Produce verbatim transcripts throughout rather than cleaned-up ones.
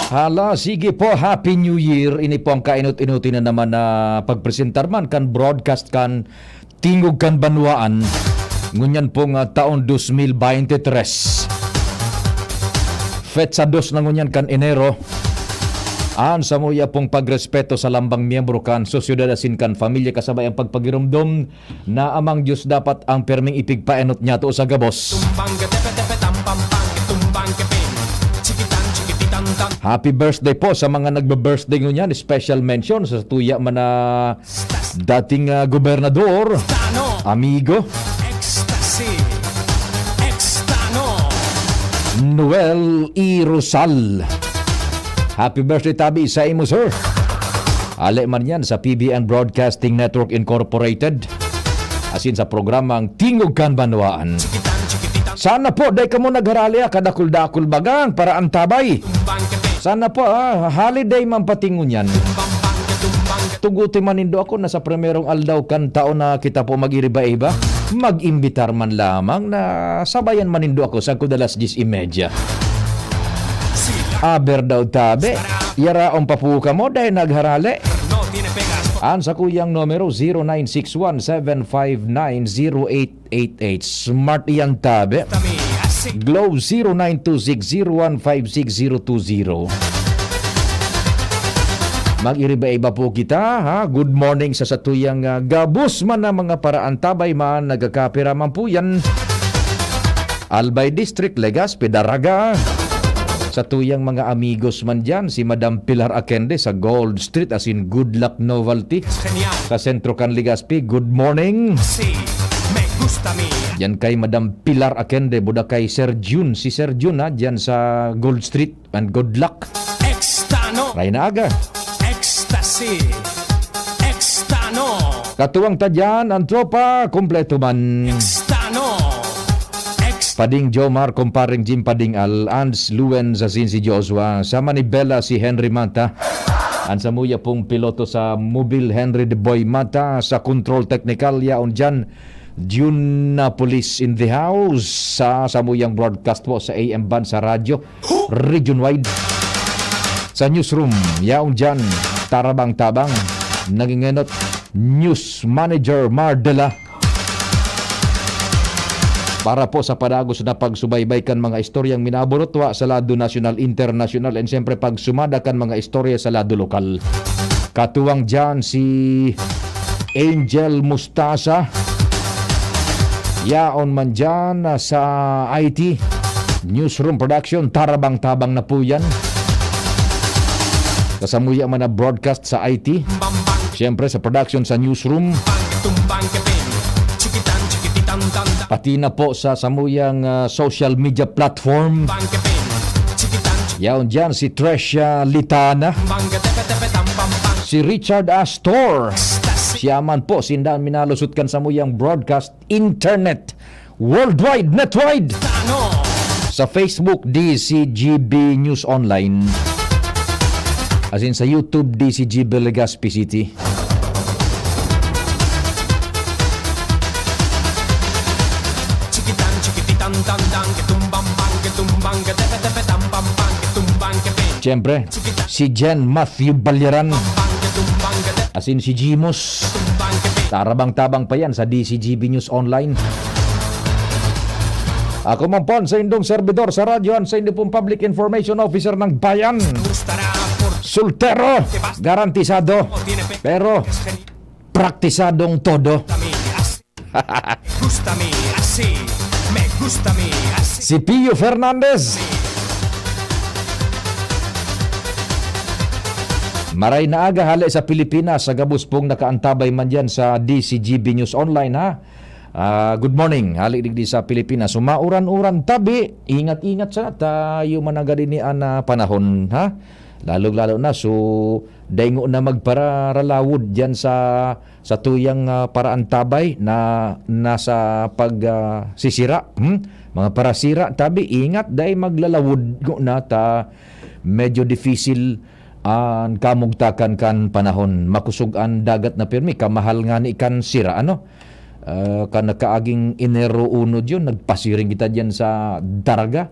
Hala, sige po, Happy New Year. Ini po ang kainot-inotin na naman na pagpresentar man kan broadcast kan Tingog kan Banwaan. Ngunyan pong, ah, taon dos mil baynte tres. Petsa dos na ngunyan kan Enero. An samuya pong pagrespeto sa lambang miyembro kan sosyedad asin kan pamilya kasabay ang pagpagiromdom na amang Diyos dapat ang perming ipigpaenot niyato sa gabos. Tumbang ka tepe tepe tam pam pam, tumbang ka pin. Chikitan chikititan tam. Happy birthday po sa mga nagbe-birthday ngunyan. Special mention sa tuya man na dating, ah, gobernador, Tano. Amigo. Ecstasy. Extano. Noel E. Rosal. Happy birthday, tabi, sa imo, sir. Ale man yan sa P B N Broadcasting Network Incorporated. Asin sa programang Tingog kan Banwaan. Sana po, dai kamo nagharali, ah, kadakul-dakul bagang para antabay. Sana po, ah, holiday man pati ngunyan. Tuguti man nindo ako na sa primerong aldaw kan taon na kita po mag-iriba-iba. Mag-imbitar man lamang na sabayan man nindo ako sagkod alas dyes y media. Aber daw tabi, yaraon pa po kamo dahil nagharali. An sakuyang numero, zero nine six one seven five nine zero eight eight eight. Smart iyan tabi. Globe, zero nine two six zero one five six zero two zero. Mag-iriba-iba po kita, ha? Good morning sa satuyang, ah, gabos man na mga paraantabay man, nagkakapira man po yan. Albay District, Legazpi, Daraga. Satuyang mga amigos man dyan, si Madam Pilar Akende sa Gold Street, asin Good Luck Novelty. Sa sentro kan Legazpi, good morning. Si Me Gusta Mi. Yan kay Madam Pilar Akende, buda kay Sir Jun. Si Sir Jun, ha, dyan sa Gold Street. And good luck. Extano. Ray na aga. Ecstasy. Extano. Katuwang ta dyan, ang tropa, kompleto man. Extano. Ex- Pading Jomar, Kumparing Jim Pading Al, Ans Luen sa Sin si Joshua, sama ni Bella si Henry Mata. An samuya pong piloto sa Mobile Henry de Boy Mata, sa control technical, yaon dyan, June Napolis in the house, sa samuyang broadcast po sa A M band sa radyo, region wide. Sa newsroom, yaon dyan, tarabang-tabang, nangingenot, news manager Mardela. Para po sa padagos na pagsubaybay kan mga istoryang minaburutwa sa lado nasyonal, internasyonal, and siyempre pagsumada kan mga istorya sa lado lokal. Katuwang dyan si Angel Mustasa. Yaon man dyan, ah, sa I T. Newsroom Production, tarabang-tabang na po yan. Kasamuya man na broadcast sa I T. Siyempre, sa production sa newsroom. Pati na po sa samuyang, ah, social media platform. Yaon dyan si Tresha Litana. Si Richard Astor. Siya man po, sinda an minalusot kan samuyang broadcast, internet, worldwide, netwide. Sa Facebook, D C G B News Online. Asin sa YouTube, D C G B Legazpi City. Siyempre, si Jen Matthew Balyaran. Asin si Jimos. Tarabang-tabang pa yan sa D C G B News Online. Ako man po, sa indong servidor sa radyo, an sa indo pong public information officer ng bayan. Soltero, garantisado, pero praktisadong todo. Gusta mi así, me gusta mi así. Si Pio Fernandez. Maray na aga hale sa Pilipinas, sa gabos pong nakaantabay man dyan sa D C G B News Online, ha? Ah, good morning, hale digdi sa Pilipinas. Umauran-uran tabi, ingat-ingat sa tayo managad ini an, ah, panahon, ha? Lalong-lalo na, so, daingo na magpararalawod dyan sa, sa tuyang, ah, paraantabay na nasa pag, ah, sisira, hmm? Mga parasira, tabi, ingat, dai maglalawod na ta, medyo difisil An kamugtakan kan panahon, makosog an dagat na pirmi, kamahal ngani kan sira, ano? Ah, kan nakaaging Enero uno diyon, nagpasiring kita diyan sa Daraga.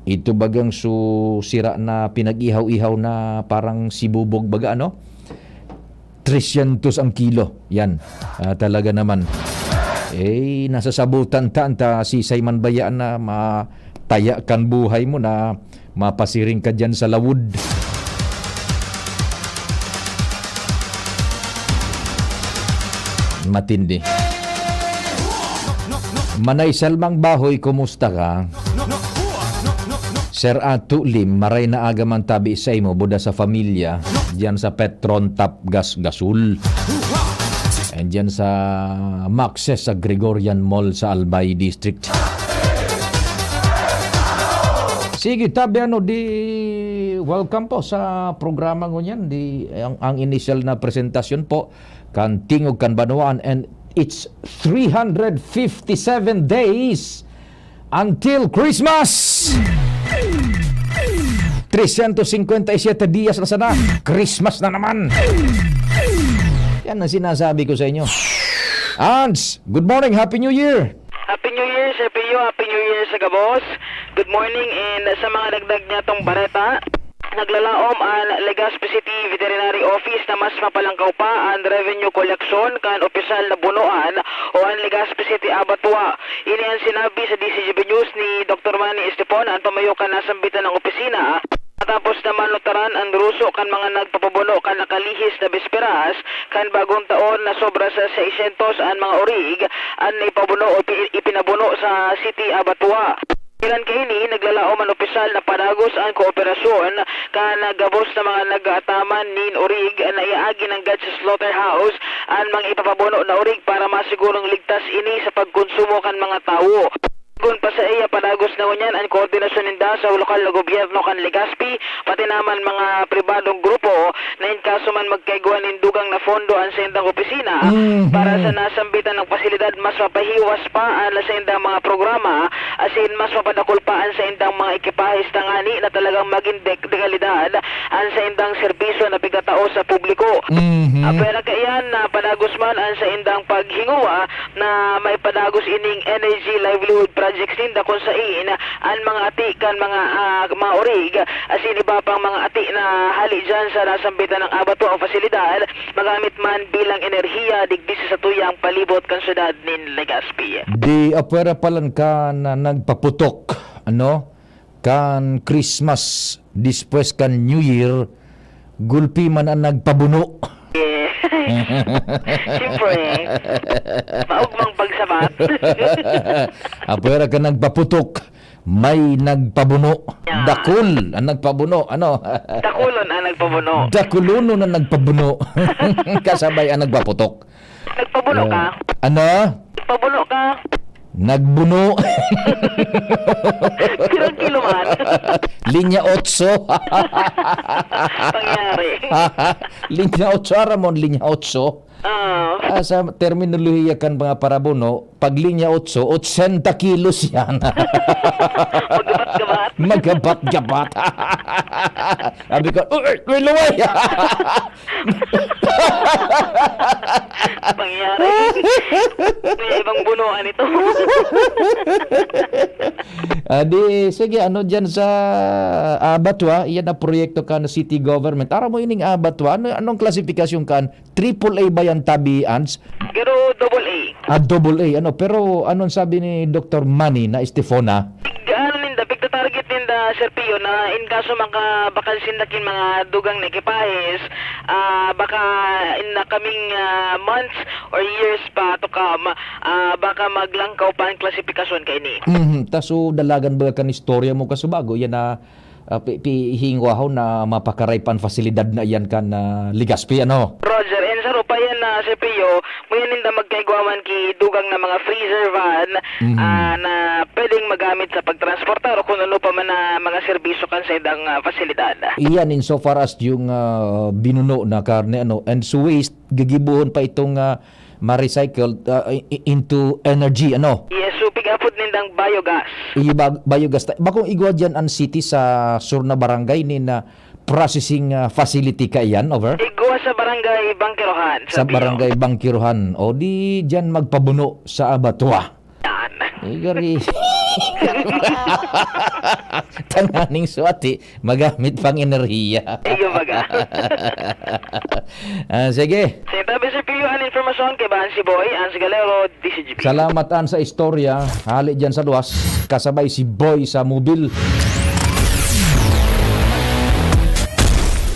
Ito bagang su-, sira na pinag-ihaw-ihaw na parang sibubog baga, ano? Trescientos ang kilo. Yan. Ah, talaga naman. Eh, nasasabutan ta, anta sisay man baya na mataya kan buhay mo na mapasiring ka diyan sa lawod. Matindi. Manay Salmang Bahoy, kumusta ka? Sir Ato Lim, maray na aga man tabi sa imo, buda sa familya, diyan sa Petron Tap Gas Gasol. And diyan sa Maxes sa Gregorian Mall sa Albay District. Sige, tabi ano, di welcome po sa programa ngunyan. Di, ang, ang initial na presentasyon po, kan Tingog kan Banwaan, and it's three hundred fifty-seven days until Christmas! Trescientos cincuenta y siete dias na sana, Christmas na naman! Yan ang sinasabi ko sa inyo. Ans, good morning, Happy New Year! Happy New Year, Sir Pio. Happy New Year sa gabos. Good morning, and sa mga dagdag niya tong bareta, naglalaom an Legazpi City Veterinary Office na mas mapalangkaw pa an revenue collection kan opisyal na bunoan o an Legazpi City Abattoir. Ini an sinabi sa D C G B News ni Doktor Manny Estepon, an pamayo kan nasambitan ng opisina. Matapos na manutaran an ruso kan mga nagpapabuno kan nakalihis na bisperas kan bagong taon na sobra sa seiscientos an mga orig an naipabuno o pi-, ipinabuno sa City Abattoir. Ilan kaini, naglalaom an opisyal na padagos an kooperasyon kan gabos na mga nag-aataman nin orig na iaagi nanggad sa slaughterhouse an mga ipapabuno na orig para masigurong ligtas ini sa pagkonsumo kan mga tawo. Kun pa sa iya, padagos na ngunyan an koordinasyon ninda sa lokal na gobyerno kan Legazpi, pati naman mga pribadong grupo na in kaso man magkaigwa nin dugang na fondo an saindang opisina Mhm. para sa nasambitan ng pasilidad, mas mapahiwas pa an saindang mga programa, asin mas mapadakul pa an saindang mga ekipahes tangani na talagang magin dek-, dekalidad an saindang serbisyo na pigatao sa publiko. Mhm. Apwera kaiyan na padagos man an saindang paghinguwa na may padagos ining energy livelihood projects ninda, kun sain an mga ati kan mga, ah, mga orig, asin iba pang mga ati na hali dyan sa nasambitan ng abattoir o pasilidad, magamit man bilang enerhiya digdi sa satuyang palibot kan syudad nin Legazpi. Di apwera palan ka na nagpaputok, ano? Kan Christmas, despues kan New Year, gulpi man an nagpabuno. Yes. Siyempre. Maugmang pagsabat. Apwera ka nagpaputok, may nagpabuno. Yeah. Dakul ang nagpabuno, ano? Dakulon ang nagpabuno. Dakulonon ang nagpabuno. Kasabay ang nagpaputok. Nagpabuno ka? Eh, ano? Nagpabuno ka? Nagbuno. Pirang kilo man? Linya otso. Pangyari. Linya otso, aram mo, linya otso. Ah. Ah, sa terminolohiya kan mga parabuno, pag linya otso, otsenta kilos yan. Magabat-gabat. Magabat-gabat. Sabi ko, "Uy, uy, luway!" Pangyari. May ibang bunuan ito. Ah, di, sige, ano dyan sa abattoir, iyan na proyekto kan city government. Aram mo ining abattoir, ano, anong klasifikasyon kan? Triple A ba yan, tabi, Ans? Pero double A. Ah, double A, ano? Pero anong sabi ni Doktor Manny na Estefona? Ano ninda, pigta-target ninda, Sir Pio, na in kaso makabakansin na kin mga dugang na ekipahes, ah, baka in the coming, ah, months or years pa to come, ah, baka maglangkaw pa ang klasifikasyon kaini. Mhm. Ta so, dalagan ba kan istorya mo, kasubago, yan na, ah, pi-, pi-, hingwahaw na mapakaray pa an fasilidad na iyan kan, ah, Legazpi, ano? Roger, and sa rupa yan na, Sir Pio, mo yan ninda magkaigwaman ki dugang na mga freezer van, Mhm. ah, na pwedeng magamit sa pagtransportar o kung ano pa man na mga serbisyo kan sa idang, ah, fasilidad. Iyan, insofar as yung, ah, binuno na karne, ano, and so waste, gigibohon pa itong, ah, ma-recycled, ah, i-, i-, into energy, ano? Yes, so pig-apod nindang biogas. Iyo ba, biogas ta-, bakong igwa diyan an city sa sur na barangay ni na processing, ah, facility kaiyan, over? Igwa sa Barangay Bangkirohan, Sa Sir Pio. Barangay Bangkirohan. O di dyan magpabuno sa abattoir. Yan. Eh, gari. Tanganing suwati, magamit pang enerhiya. Iyo baga. Ah, sige. Sa tabi, Sir Pio, an informasyon kaibahan si Boy, Ans Galero, D C G P. Salamat, An, sa istorya. Hali dyan sa luwas, kasabay si Boy sa mobil.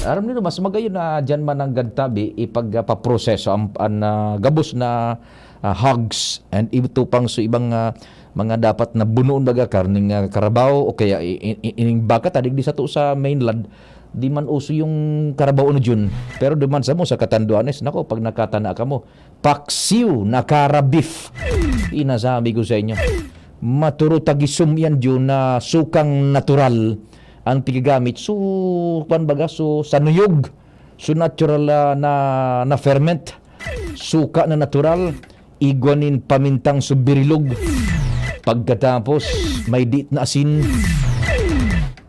Aram niyo, mas magayon na dyan man ang gadtabi, ipagpaproseso ang, ang, ah, gabos na, ah, hogs and ito pang so ibang, ah, mga dapat na bunoon baga, karning, ah, karabaw o kaya i-, i-, ining baka, tadig di sa to sa mainland, di man uso yung karabaw ano dyan. Pero duman sa mo, sa Catanduanes, nako, pag nakatana ka mo, paksiw na kara beef. Inasabi ko sa inyo. Maturo tagisom yan dyan na sukang natural ang pigagamit. So, kwan baga, so, sa nuyog. So, natural, ah, na, na ferment. Suka na natural. Igwa nin pamintang so birilog. Pagkatapos, may diit na asin.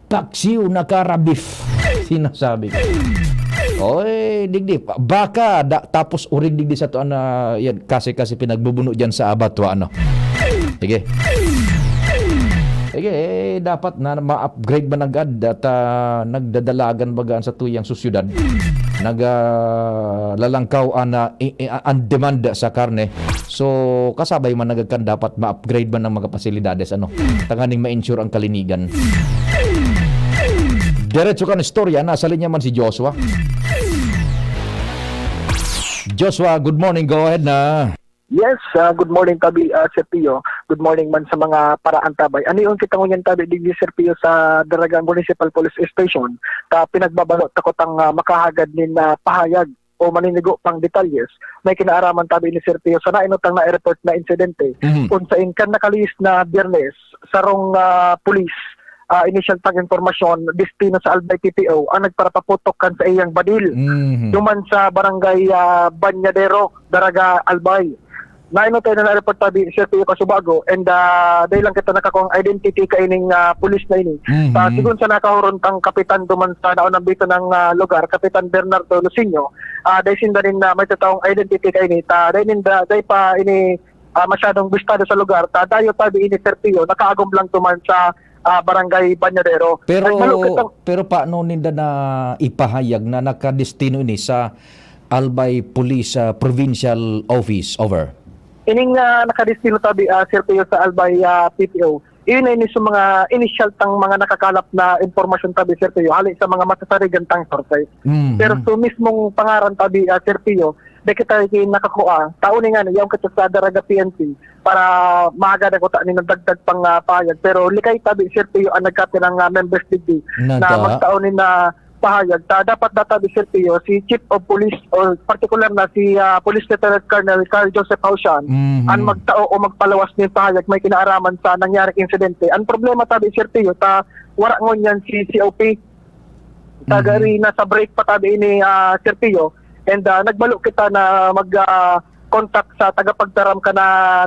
Paksiw na kara beef. Sinasabi ko. Oy, digdi. Baka, da, tapos urig digdi sa to, ano, yan, kasi, kasi pinagbubuno dyan sa abattoir, ano. Sige. Sige, eh, dapat na ma-upgrade man agad at, ah, nagdadalagan baga an satuyang sosyedad. Nag, ah, lalangkaw an, ah, i-, i-, an demand sa karne. So, kasabay man nagkan dapat ma-upgrade man ang mga pasilidades, ano, tanganing ma-ensure ang kalinigan. Diretso kan istorya, nasa linya man si Joshua. Joshua, good morning. Go ahead na. Yes, ah, good morning, tabi, ah, Sir Pio. Good morning man sa mga paraantabay. Ano yung kita ngunyan, tabi, digdi, Sir Pio, sa Daraga Municipal Police Station? Ta pinagbabalo ta kutang, ah, makahagad nin, ah, pahayag o maninigo pang detalyes. May kinaaraman, tabi, ni Sir Pio sa nainutang na airport na insidente. Mhm. Kung sain kan nakalihis na Biyernes, sarong, ah, pulis, ah, inisyal tang impormasyon, destino sa Albay P P O, ang nagparapaputok kan sa iyang badil. Mhm. Duman sa barangay, ah, Bañadero, Daraga, Albay. Nainutay na na-report tabi, Sir Pio, kasubago, and, ah, dahil lang kita nakakuha ang identity kaining, ah, pulis na ini. Mhm. Sa sigon sa nakahuron tang kapitan duman sa naunang bito ng, ah, lugar, Kapitan Bernardo Luciño, ah, dahil sinda nin, ah, may totoong identity kaini, ta, dahil ninda, dahil pa ini, ah, masyadong bistado sa lugar, ta, dayo tabi ini, Sir Pio, nakaagom lang duman sa, ah, Barangay Bañadero. Pero, Nagbalo kitang pero paano ninda na ipahayag na nakadestino ini sa Albay Police, ah, Provincial Office? Over. Ining, ah, nakadestino tabi, ah, Sir Pio, sa Albay, ah, P P O. Iyon ay inis sa mga inisyal tang mga nakakalap na impormasyon tabi, Sir Pio, hali sa mga masasarigan tang sources. Mhm. Pero sa mismong pangaran tabi, ah, Sir Pio, di kita ki-, nakakua. Tao ni nga, yaon kita sa Daraga P N P para mahagad ako ta ni nagdagdag pang, ah, pahayag. Pero likay tabi, Sir Pio, ang nagkapirang, ah, members digdi na Nada. magtao ni na pahayag ta dapat data, Sir Pio, si Chief of Police, or partikular na si, ah, Police Lieutenant Colonel Carl Joseph Hausian, Mhm. ang magtao o magpalawas nin pahayag may kinaaraman sa nangyaring insidente. Ang problema tabi, Sir Pio, ta wara ngunyan si C O P. Taga Mhm. ri nasa break pa tabi ini, ah, Sir Pio. And, ah, nagbalo kita na mag, ah, contact sa tagapagtaram kan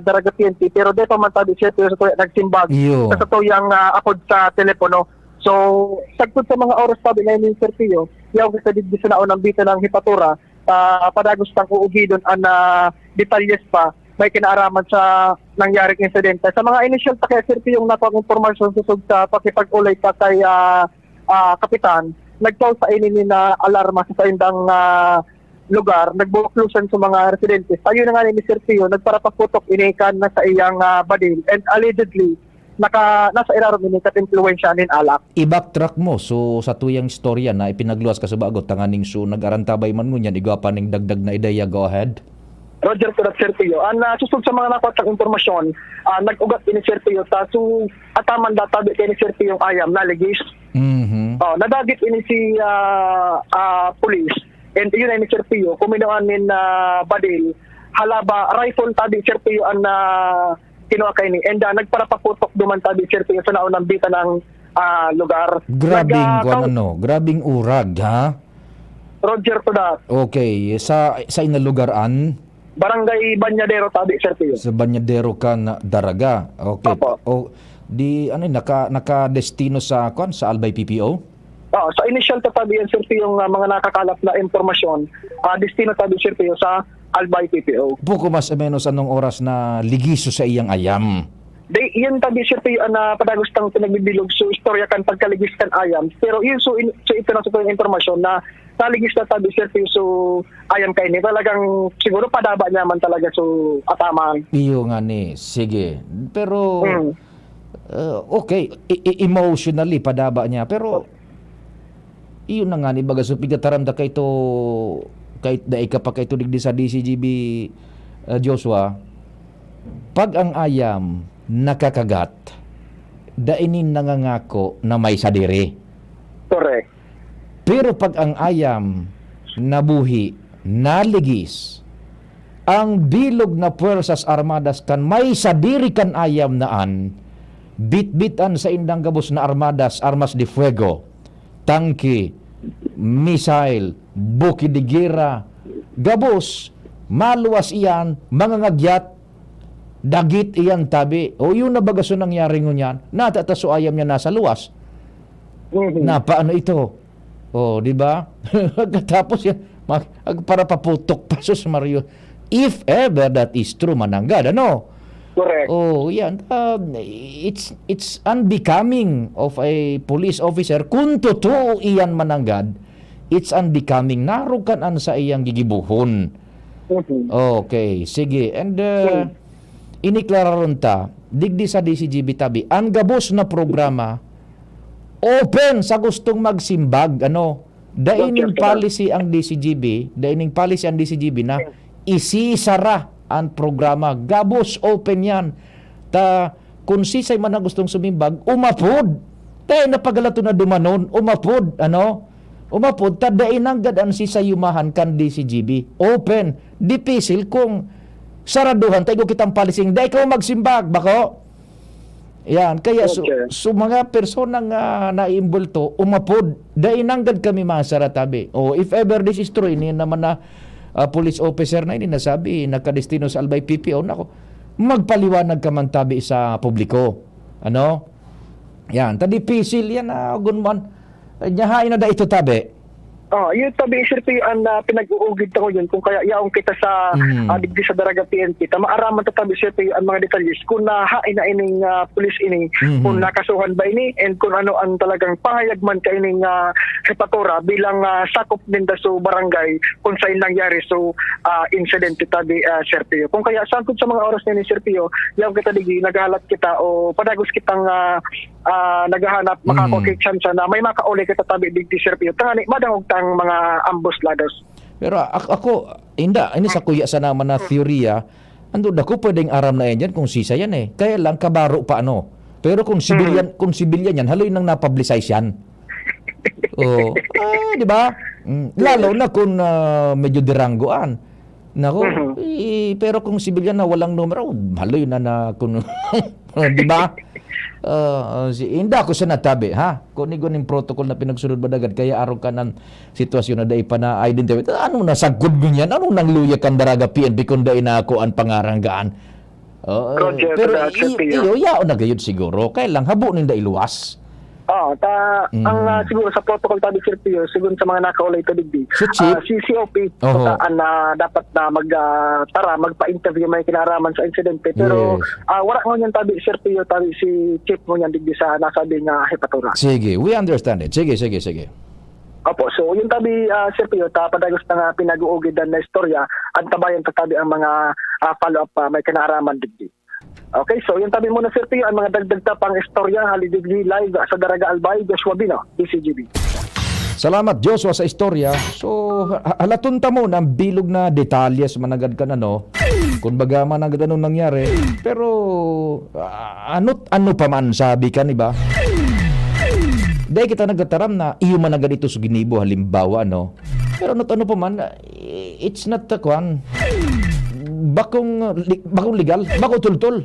Daraga P N P, pero di pa man tabi, Sir Pio, sa tuya nagsimbag Iyo. sa satuyang, ah, apod sa telepono. So, sagkod sa mga oras tabi na yun, Sir Pio, yaon kita digdi sa naunang bito ng hepatura, ah, padagos tang uugidon an, ah, detalyes pa may kinaaraman sa nangyaring insidente. Sa mga inisyal pa kaya, Sir Pio, yung nakuha ang impormasyon susog sa pakipag-ulay pa kay, ah, ah, Kapitan, nagkaw sa ini ni na alarma sa saindang, ah, lugar, nagbuklusan sa mga residente. Sayo na nga ni Mister Pio, nagparapaputok ini kan na sa iyang, ah, badil. And allegedly, naka, nasa irarom ini kat impluwensya nin alak. I-backtrack mo, so, sa tuyang istorya na ipinagluwas ka sa bago, tanganing so, nag-arantabay man ngunyan, igwa pa ning dagdag na ideya, go ahead. Roger, Sir Pio. Ang, ah, susog sa mga nakuha sa impormasyon, ah, nag-ugat ini, Sir Pio, ta, so, ataman databi kay ni Sir Pio yung ayam, naligis. Mhm. Oh, nadagit ini si, ah, ah, pulis. And yun ay ni Sir Pio, kuminuan nin, ah, badil. Halaba, rifle tabi, Sir Pio, ang, ah, kinuha kay ni. And, ah, nagparapaputok duman tabi, Sir Pio, sa naunang bita ng, ah, lugar. Grabing Nag, ah, kwan, kaw- ano, grabing urag, ha? Roger to that. Okay, sa, sa ina lugar an? Barangay Bañadero tabi, Sir Pio. Sa Bañadero kan Daraga. Okay. Opo. O, di, ano yun, naka, nakadestino sa, kwan, sa Albay P P O? Oo, sa initial ta tabi yan, Sir Pio, yung, ah, mga nakakalap na impormasyon, ah, destino tabi, Sir Pio, sa Albay P P O. Poco mas o menos anong oras na ligiso sa iyang ayam? Di, yun tabi, Sir Pio, na padagos tang pinagbibilog, so istorya kan pagkaligis kan ayam. Pero yun, so, in, so ito na sa yung impormasyon na naligis na tabi, Sir Pio, so ayam kaini. Talagang siguro padaba niya man talaga, so ataman. Iyo nga ni, sige. Pero, Mm. uh, okay, i, i, emotionally padaba niya. Pero, iyo na nga ni, baga, so pigtataram da kay to, kay, dai ka pa kay to digdi sa D C G B, uh, Joshua, pag ang ayam nakakagat, dai nin nangangako na may sadiri. Correct. Pero pag ang ayam nabuhi, naligis, ang bilog na puwersas armadas kan may sadiri kan ayam na an bitbitan sa indang gabos na armadas, armas de fuego, tangke, missile, buki de gera, gabos, maluwas iyan, mangangagyat, dagit iyan tabi. O, yun na baga so nangyari ngunyan. Natataso ayam niya nasa luwas. Mhm. Na paano ito? Oh, di ba? Pagkatapos yan, mag, ag, para paputok pa, sus Mario. If ever that is true, mananggad, ano? Correct. Oh, yan. Um, it's, it's unbecoming of a police officer. Kung totoo iyan, mananggad, it's unbecoming. Narukan an sa iyang gigibuhon. Mhm. Okay, sige. And, uh, Hmm. iniklararon ta, digdi sa D C G B tabi, ang gabos na programa, open sa gustong magsimbag, ano? Dai ning policy ang D C G B, dai ning policy ang D C G B na isisara an programa. Gabos, open yan. Ta, kun sisay man ang gustong sumimbag, umapod. Dai na pagalaton na dumanon, umapod, ano? Umapod, ta dai nanggad an sisayumahan kan D C G B. Open. Dipisil kung saraduhan ta, igwa kitang policing, "Dai kamo magsimbag," bako? Yan, kaya su-, Okay. su mga personang, ah, naiimbulto, umapod, dai nanggad kami masara tabi. O, if ever this is true, ini naman na, ah, police officer na ini nasabi, nakadestino sa Albay P P O, nako, magpaliwanag ka man tabi sa publiko. Ano? Yan, ta dipisil yan, ah, gunman. Ay, niya, hain na da ito tabi? Oh, yun tabi, Sir Pio, ang, ah, pinag-uugid ta ngayon. Kung kaya yaon kita sa, Mhm. ah, digdi sa Daraga P N P, ta maaraman ta tabi, Sir Pio, ang mga detalyes. Kung na hain na ining, ah, pulis ini, Mhm. kung nakasuhan ba ini, and kung ano ang talagang pahayag man kaining, ah, hepatura bilang, ah, sakop ninda so barangay kung saan nangyari so, ah, insidente tabi, ah, Sir Pio. Kung kaya, sangkod sa mga oras na ini, Sir Pio, yaon kita digi, naghahalat kita o padagos kitang, ah, ah, naghahanap, Mm. makakukit siya na may makauli kita tabi digdi, Sir Pio. Tangani, madangog tang mga ambos lados. Pero ak-, ako, inda, ini sa kuya sa naman na theory, ah. Ando, dako pwedeng aram na yan dyan kung sisa yan eh. Kaya lang, kabaro pa ano. Pero kung civilian, Mm. kung civilian yan, haloy nang napublicize yan. Oh, eh, di ba? Mm, lalo Yes. na kung, ah, medyo diranggoan. Nako, Mhm. eh, pero kung sibilyan na walang numero, haloy na na kun di ba? Ah, ah, si, hindi ako sa natabi, ha? Kung igo ning protocol na pinagsunod ba dagad, kaya arog ka ng sitwasyon na dai pa na-identify. Ano na sagkod ngunyan? Anong nangluya kan Daraga P N P kung dai na ako ang pangaranggaan? Oo, Roger, pero Roger, i-, Pio. Iyo, yaon na gayud siguro. Kaya lang, habo ninda iluwas. Oo, ta, Mm. ang, ah, siguro sa protocol tabi, Sir Pio, sigon sa mga nakaulay ta digdi, So, Chief? ah, si C O P, Oho. ta, ang, ah, dapat na mag, ah, tara, magpa-interview may kinaraman sa insidente. Pero, Yes. ah, wala ngunyan tabi, Sir Pio, tabi si Chief ngunyan digdi sa nasabi nga hepatura. Sige, we understand it. Sige, sige, sige. Opo, so yun tabi, ah, Sir Pio, ta padagos na nga pinag-uugidan na istorya, antabayan ta tabi ang mga, ah, follow-up, ah, may kinaraman digdi. Okay, so yun tabi muna, Sir Pio, ang mga dagdag ta pang istorya, hali digdi live sa Daraga Albay, Joshua Bino, D C G B. Salamat, Joshua, sa istorya. So, ha-, halaton ta mo na ang bilog na detalye sa managad kan ano, kung baga managad anong nangyari. Pero, ah, ano't ano pa man, sabi ka, di ba? Dahil kita nagtataram na iyo managad ito sa ginibo, halimbawa, ano? Pero ano't ano pa man, it's not the kwan. Bakong, li-, bakong legal, bako tultol.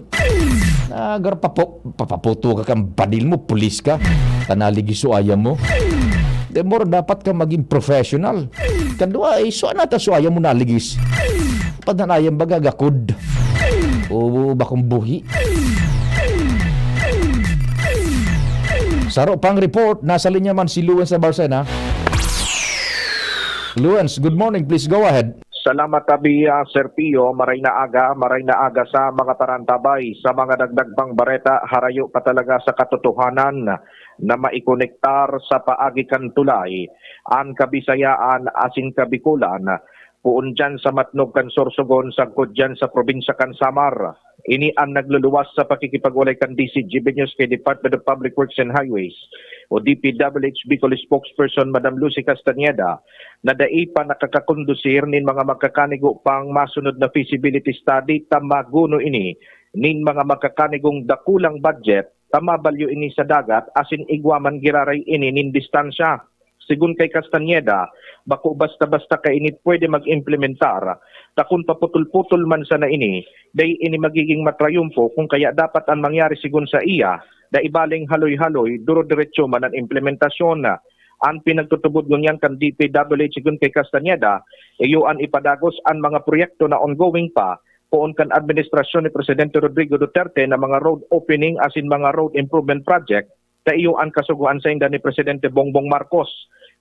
Nagar papo-, papaputo ka kang badil mo, pulis ka. Tanaligi suaya mo. The more dapat ka maging professional. Kadwa, eh, so, anata suaya mo naligis. Padanayang baga gakod. O bakong buhi. Saro pang report, nasa linya man si Luens Barcena. Luens, good morning. Please go ahead. Salamat, Abi, ah, Sir Pio. Maray na aga, maray na aga sa mga parantabay. Sa mga dagdag pang bareta, harayo pa talaga sa katotohanan na maikonektar sa paagi kan tulay an Kabisayaan asin Kabikolan, poon diyan sa Matnog kan Sorsogon, sagkod diyan sa probinsya kan Samar. Ini an nagluluwas sa pakikipag-olay kan D C G B News kay Department of Public Works and Highways o D P W H Bicol spokesperson Madam Lucy Castañeda na dai pa nakakakondusir nin mga magkakanigo pang masunod na feasibility study ta maguno ini nin mga magkakanigong dakulang budget ta mabalyo ini sa dagat asin igwa man giraray ini nin distansya. Sigon kay Castañeda, bako basta-basta kaini pwede mag-implementar, ta kun paputol-putol man sana ini, dai ini magiging matrayumpo, kun kaya dapat an mangyari sigon sa iya, dai baling haloy-haloy, duro-diretso man an implementasyon. An pinagtutubod ngunyan kan D P W H sigon kay Castañeda, iyo an ipadagos an mga proyekto na ongoing pa, poon kan administrasyon ni Presidente Rodrigo Duterte na mga road opening asin mga road improvement project, ta iyo an kasugoan sainda ni Presidente Bongbong Marcos.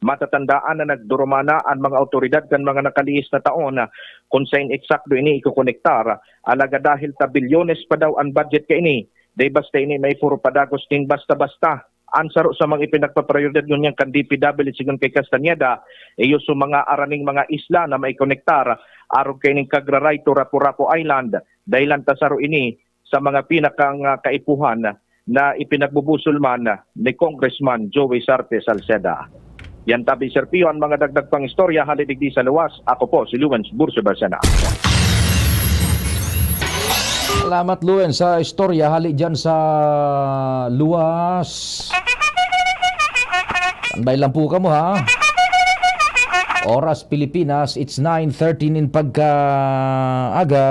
Matatandaan na nagdurumana an mga awtoridad kan mga nakalihis na taon kun sain eksakto ini ikokonektar, alagad dahil ta bilyones pa daw an budget kaini, dai basta ini maipuro padagos nin basta-basta. An saro sa mga ipinagpaprioridad ngunyan kan D P W sigon kay Castañeda, iyo sa mga araning mga isla na maikonektar arog kaining Cagraray to Rapu-Rapu Island, dahilan ta saro ini sa mga pinakang, ah, kaipuhan na ipinagbubusol man ni Congressman Joey Sarte Salceda. Yan tabi, Sir Pio, ang mga dagdag pang istorya hali digdi sa luwas. Ako po si Luens Burso Barcena. Salamat, Luens, sa istorya hali dyan sa luwas. Standby lang po kamo, ha? Oras Pilipinas, it's nine thirteen in pagkaaga.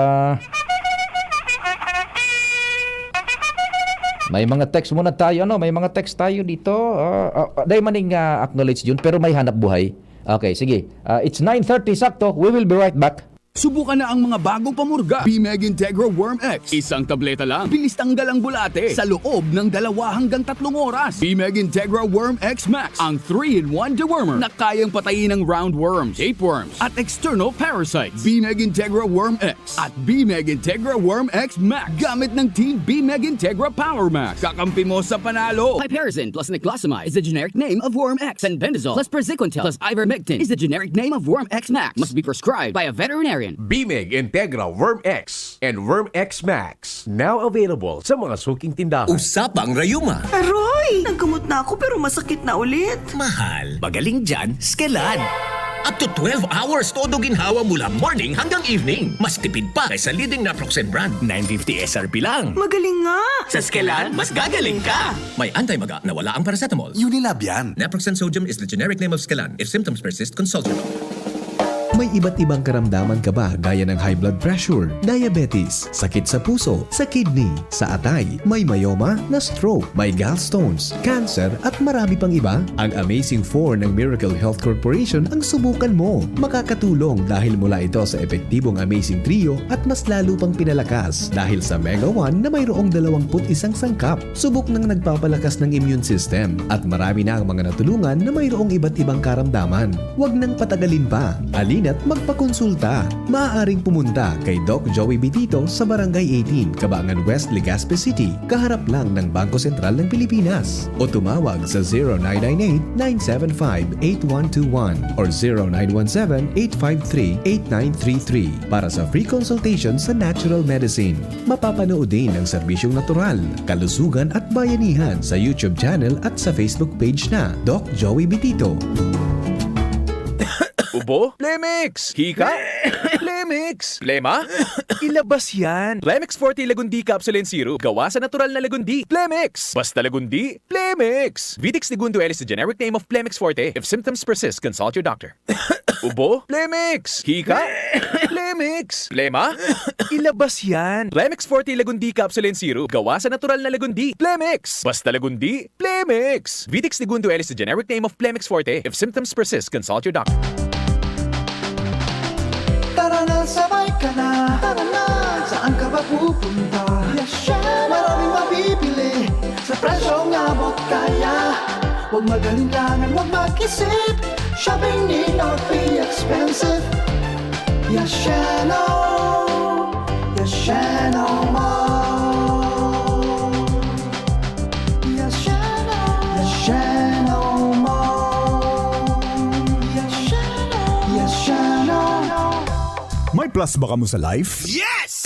May mga text muna tayo, ano? May mga text tayo dito. Ah, ah, ah, dai maning, ah, acknowledge yun, pero may hanap buhay. Okay, sige. Ah, it's nine thirty sakto. We will be right back. Subukan na ang mga bagong pamurga. Bimeg Integra Worm X. Isang tableta lang. Bilis tanggal ang bulate sa loob ng dalawa hanggang tatlong oras. Bimeg Integra Worm X Max, ang three-in-one dewormer na kayang patayin ang roundworms, tapeworms, at external parasites. Bimeg Integra Worm X at Bimeg Integra Worm X Max. Gamit ng Team Bimeg Integra Power Max. Kakampi mo sa panalo. Piperazine plus niclosamide is the generic name of Worm X. Fenbendazole plus praziquantel plus ivermectin is the generic name of Worm X Max. Must be prescribed by a veterinarian. Bimeg Integra Worm X and Worm X Max. Now available sa mga suking tindahan. Usapang Rayuma. Aroy! Naggamot na ako pero masakit na ulit. Mahal, magaling dyan, Skelan. Up to twelve hours todo ginhawa mula morning hanggang evening. Mas tipid pa kaysa leading naproxen brand. Nine fifty S R P lang. Magaling nga! Sa Skelan, mas gagaling ka! May anti-maga na wala ang paracetamol. Unilab yan. Naproxen sodium is the generic name of Skelan. If symptoms persist, consult your doctor. May iba't ibang karamdaman ka ba gaya ng high blood pressure, diabetes, sakit sa puso, sa kidney, sa atay, may myoma, na-stroke, may gallstones, cancer, at marami pang iba? Ang Amazing four ng Miracle Health Corporation ang subukan mo. Makakatulong dahil mula ito sa epektibong Amazing Trio at mas lalo pang pinalakas dahil sa Mega one na mayroong dalawang put isang sangkap. Subok nang nagpapalakas ng immune system at marami na ang mga natulungan na mayroong iba't ibang karamdaman. Huwag nang patagalin pa. Alina't magpakonsulta. Maaaring pumunta kay Doc Joey Bitito sa Barangay eighteen, Kabangan West, Legazpi City, kaharap lang ng Bangko Sentral ng Pilipinas. O tumawag sa zero nine nine eight, nine seven five, eight one two one or zero nine one seven, eight five three, eight nine three three para sa free consultation sa natural medicine. Mapapanood din ang serbisyong natural, kalusugan at bayanihan sa YouTube channel at sa Facebook page na Doc Joey Bitito. Ubo? Plemix! Hika? Plemix! Plema? Ilabas yan! Plemix Forte Lagundi Capsule and Syrup. Gawa sa natural na lagundi. Plemix! Basta lagundi, Plemix! Vitex Negundo L is the generic name of Plemix Forte. If symptoms persist, consult your doctor. Ubo? Plemix! Hika? Plemix! Plema? Ilabas yan! Plemix Forte Lagundi Capsule and Syrup. Gawa sa natural na lagundi. Plemix! Basta lagundi, Plemix! Vitex Negundo L is the generic name of Plemix Forte. If symptoms persist, consult your doctor. Tara na, sabay ka na. Tara na. Saan ka ba pupunta? Maraming mabibili sa presyong abot kaya. Huwag mag-alinlangan, huwag mag-isip. Shopping need not be expensive. Yashano, Yashano Mall. Yashano, Yashano Mall. Yashano, Yashano. May plus ba kamo sa life? Yes!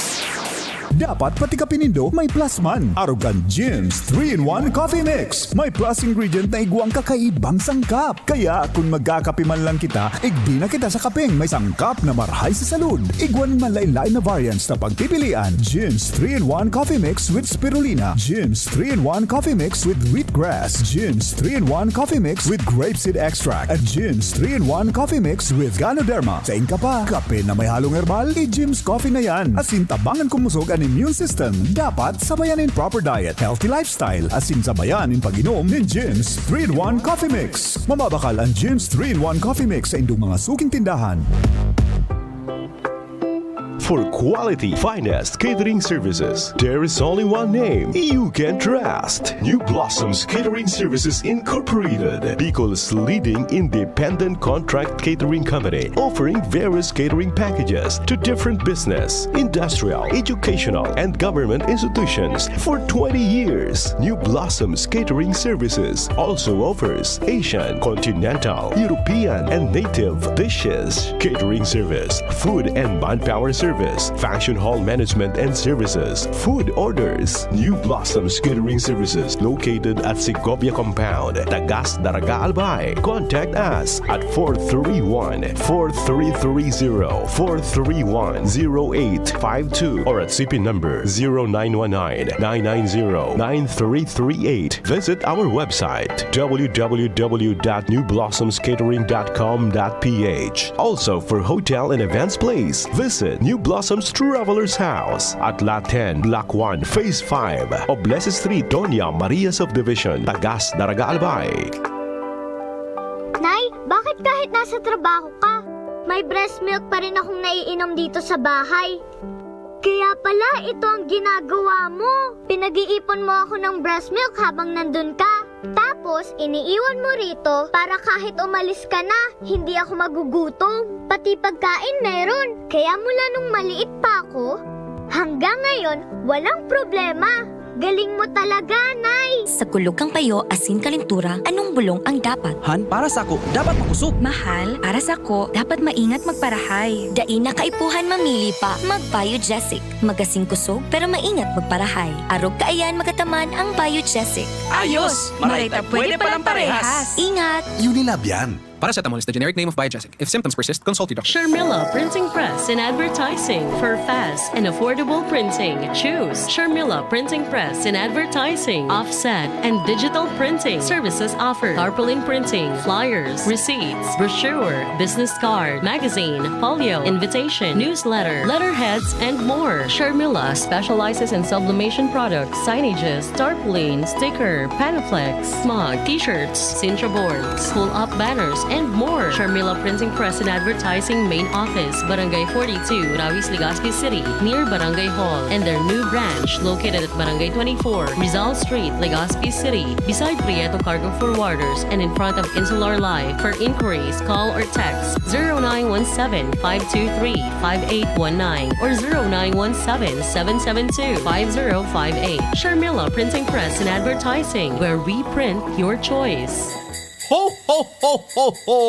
Dapat pati kape nindo may plus man. Arog kan Jim's three-in-one Coffee Mix. May plus ingredient na igwang kakaibang sangkap. Kaya kun magkakape man lang kita, igdi na kita sa kapeng may sangkap na marhay sa salud. Igwa nin manlaen-laen na variants na pagpipilian. Jim's three-in-one Coffee Mix with Spirulina. Jim's three-in-one Coffee Mix with Wheatgrass. Jim's three-in-one Coffee Mix with Grapeseed Extract. At Jim's three-in-one Coffee Mix with Ganoderma. Sain ka pa? Kape na may halong herbal? I-Jim's Coffee na yan. Asin tabangan kumusog an immune system. Dapat sabayan nin proper diet, healthy lifestyle, asin sabayan nin pag-inom nin Jim's three-in-one Coffee Mix. Mababakal an Jim's three-in-one Coffee Mix sa indong mga suking tindahan. For quality, finest catering services, there is only one name you can trust. New Blossoms Catering Services Incorporated, Bicol's leading independent contract catering company, offering various catering packages to different business, industrial, educational, and government institutions for twenty years. New Blossoms Catering Services also offers Asian, continental, European, and native dishes, catering service, food and manpower service, function hall management and services, food orders. New Blossoms Catering Services located at Segovia Compound, Tagas, Daraga, Albay. Contact us at four three one, four three three zero, four three one, zero eight five two or at C P number zero nine one nine, nine nine zero, nine three three eight. Visit our website, w w w dot new blossoms catering dot com dot p h. Also, for hotel and events place, visit New Blossoms Travelers House at Lot ten, Block one, Phase five, Oblese Street, Doña Maria Subdivision, Tagas, Daraga, Albay. Nay, bakit kahit nasa trabaho ka, may breast milk pa rin akong naiinom dito sa bahay? Kaya pala ito ang ginagawa mo. Pinag-iipon mo ako ng breast milk habang nandun ka. Tapos, iniiwan mo rito para kahit umalis ka na, hindi ako magugutom. Pati pagkain meron. Kaya mula nung maliit pa ako, hanggang ngayon, walang problema. Galing mo talaga, Nay! Sa kulog kan payo asin kalentura, anong bulong ang dapat? Han, para sako, dapat makosog. Mahal, para sako, dapat maingat magparahay. Dai na kaipuhan mamili pa, mag-Biogesic. Magasin kosog, pero maingat magparahay. Arog kaiyan magataman ang Biogesic. Ayos! Maray ta pwede palang parehas. Ingat! Unilab yan. Paracetamol is the generic name of Biogesic. If symptoms persist, consult your doctor. Sharmila Printing Press and Advertising. For fast and affordable printing, choose Sharmila Printing Press and Advertising. Offset and digital printing services offered. Tarpaulin printing, flyers, receipts, brochure, business card, magazine, folio, invitation, newsletter, letterheads, and more. Sharmila specializes in sublimation products, signages, tarpaulin, sticker, Panaflex, mug, t-shirts, Sintra boards, pull-up banners, and more. Sharmila Printing Press and Advertising Main Office, Barangay forty-two, Rawis, Legazpi City, near Barangay Hall, and their new branch located at Barangay twenty-four, Rizal Street, Legazpi City, beside Prieto Cargo Forwarders and in front of Insular Life. For inquiries, call or text zero nine one seven, five two three, five eight one nine or zero nine one seven, seven seven two, five zero five eight. Sharmila Printing Press and Advertising, where we print your choice. Ho, ho, ho, ho, ho!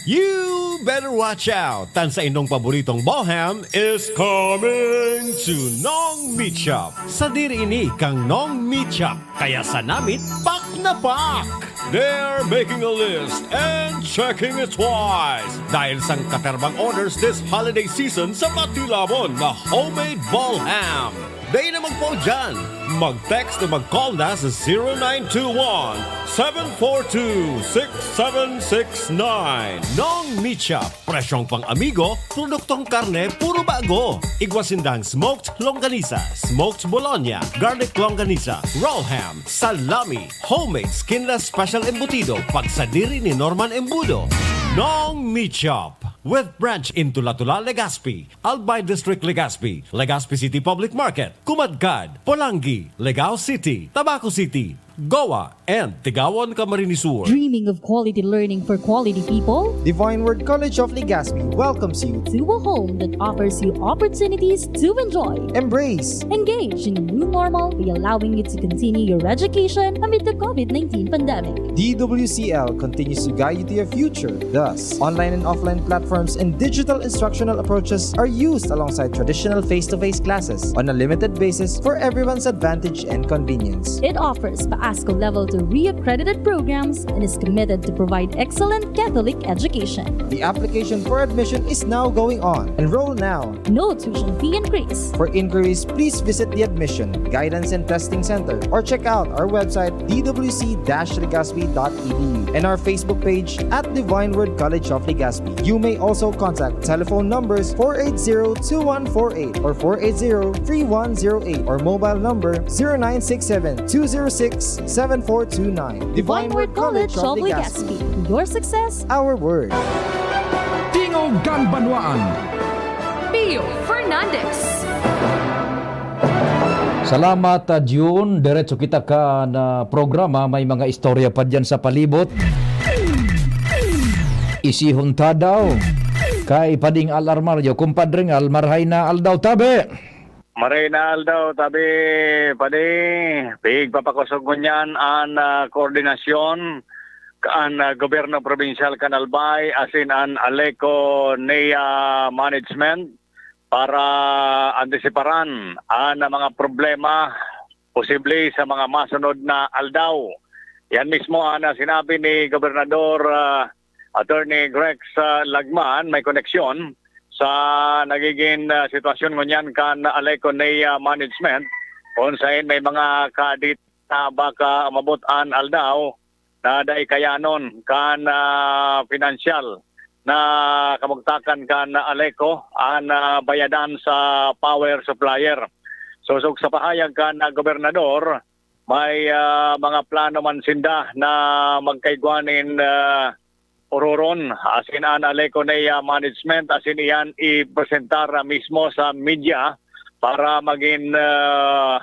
You better watch out! Tan sa inyong paboritong Bohem is coming to Nong Meat Shop. Sadiri ini kang Nong Meat Shop, kaya sa namit, pak na pak! They're making a list and checking it twice dahil sangkaterbang orders this holiday season sa matilamon na homemade ball ham. Dai na magpao dyan! Mag-text o mag-call na sa zero nine two one, seven four two, six seven six nine. Nong Meat Shop, presyong pang-amigo, produktong karne, puro bago. Igwa sindang smoked longganisa, smoked bologna, garlic longganisa, raw ham, salami, homemade skinless special embutido, pagsadiri ni Norman Embudo. Nong Meat Shop, with branch in Tula-Tula, Legazpi, Albay District, Legazpi, Legazpi City Public Market, Kumadkad, Polangui, Legao City, Tabaco City, Goa, and Tigawan, Camarines Sur. Dreaming of quality learning for quality people? Divine Word College of Legazpi welcomes you. To a home that offers you opportunities to enjoy. Embrace. Engage in a new normal by allowing you to continue your education amid the COVID nineteen pandemic. D W C L continues to guide you to your future. Thus, online and offline platforms and digital instructional approaches are used alongside traditional face-to-face classes on a limited basis for everyone's advantage and convenience. It offers PASCO Level two reaccredited programs and is committed to provide excellent Catholic education. The application for admission is now going on. Enroll now. No tuition fee increase. For inquiries, please visit the Admission, Guidance and Testing Center or check out our website, d w c dash legazpi dot e d u, and our Facebook page at Divine Word College of Legazpi. You may also contact telephone numbers four eight zero two one four eight or four eight zero three one zero eight or mobile number zero nine six seven two zero six seven four two nine. Divine Word College of Legazpi. Your success, Our word. Tingog kan Banwaan. Pio Fernandez. Salamat, ah, June. Diretso kita kan programa. May mga istorya pa dyan sa palibot. Isihon ta daw. Kay Pading Al Armario, Kumpadring Al, marhay na aldaw tabi. Maray na aldaw, tabi, padi. Pigpapakosog ngunyan an ah, koordinasyon kan ah, gobyerno probinsyal kan Albay asin an Aleco Nea Management para antisiparan an ah, mga problema posible sa mga masunod na aldaw. Yan mismo an ah, sinabi ni Gobernador ah, Attorney Grex ah, Lagman, may koneksyon sa nagiging ah, sitwasyon ngunyan kan Aleco Nea Management, kung sain may mga kadit na baka umabot an aldaw na dai kayanon kan ah, pinansyal na kamugtakan kan Aleco an ah, bayadan sa power supplier. Sosog sa pahayag kan ah, gobernador, may ah, mga plano man sinda na magkaigwa nin ah, ororon asin an Aleco Nea Management asin iyan ipresentar mismo sa media para magin ah,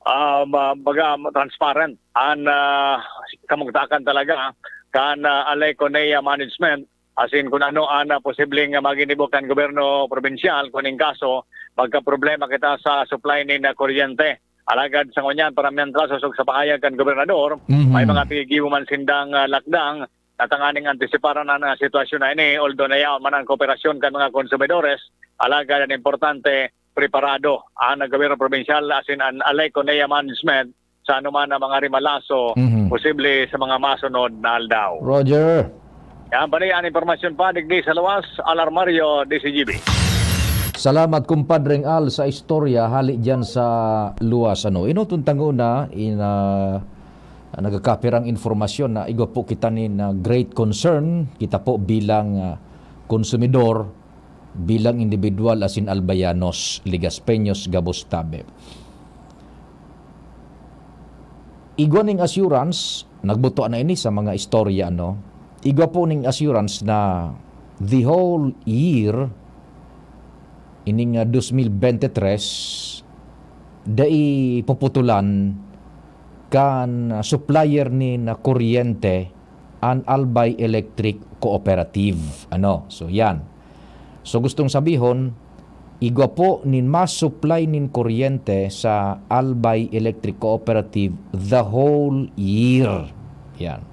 ah, ma- baga transparent an ah, kamugtakan talaga kan ah, Aleco Nea Management asin kun ano an ah, posibleng maginibo kan gobyerno probinsyal kun in kaso magkaproblema kita sa supply nin ah, kuryente. Alagad sa ngunyan, para mientras, sosog sa pahayag kan gobernador, Mhm. may mga piggibo man sindang ah, lakdang na tanganing antisiparan an ah, sitwasyon na ini, although nayaon man ang kooperasyon kan mga konsumidores, alagad an importante, preparado an gobyerno probinsyal asin an Aleco Nea Management sa anuman na mga rimalaso Mhm. posible sa mga masunod na aldaw. Roger. Yan pa rin ang impormasyon pa digdi sa luwas, Alarmario, D C G B. Salamat, Kumpadreng Al, sa istorya hali dyan sa luwas. Ano, inutong tanguna, in, ah, nagkakapirang informasyon na igwa po kita nin ah, great concern, kita po bilang ah, konsumidor, bilang individual asin Albayanos, Legaspeños, gabos tabi. Igwa ning assurance, nagbuto na ini sa mga istorya, ano? Igwa po ning assurance na the whole year, ining ah, dos mil bente tres, dai puputulan kan ah, supplier nin ah, kuryente an Albay Electric Cooperative. Ano? So, yan. So, gustong sabihon, igwa po nin ma-supply nin kuryente sa Albay Electric Cooperative the whole year. Yan.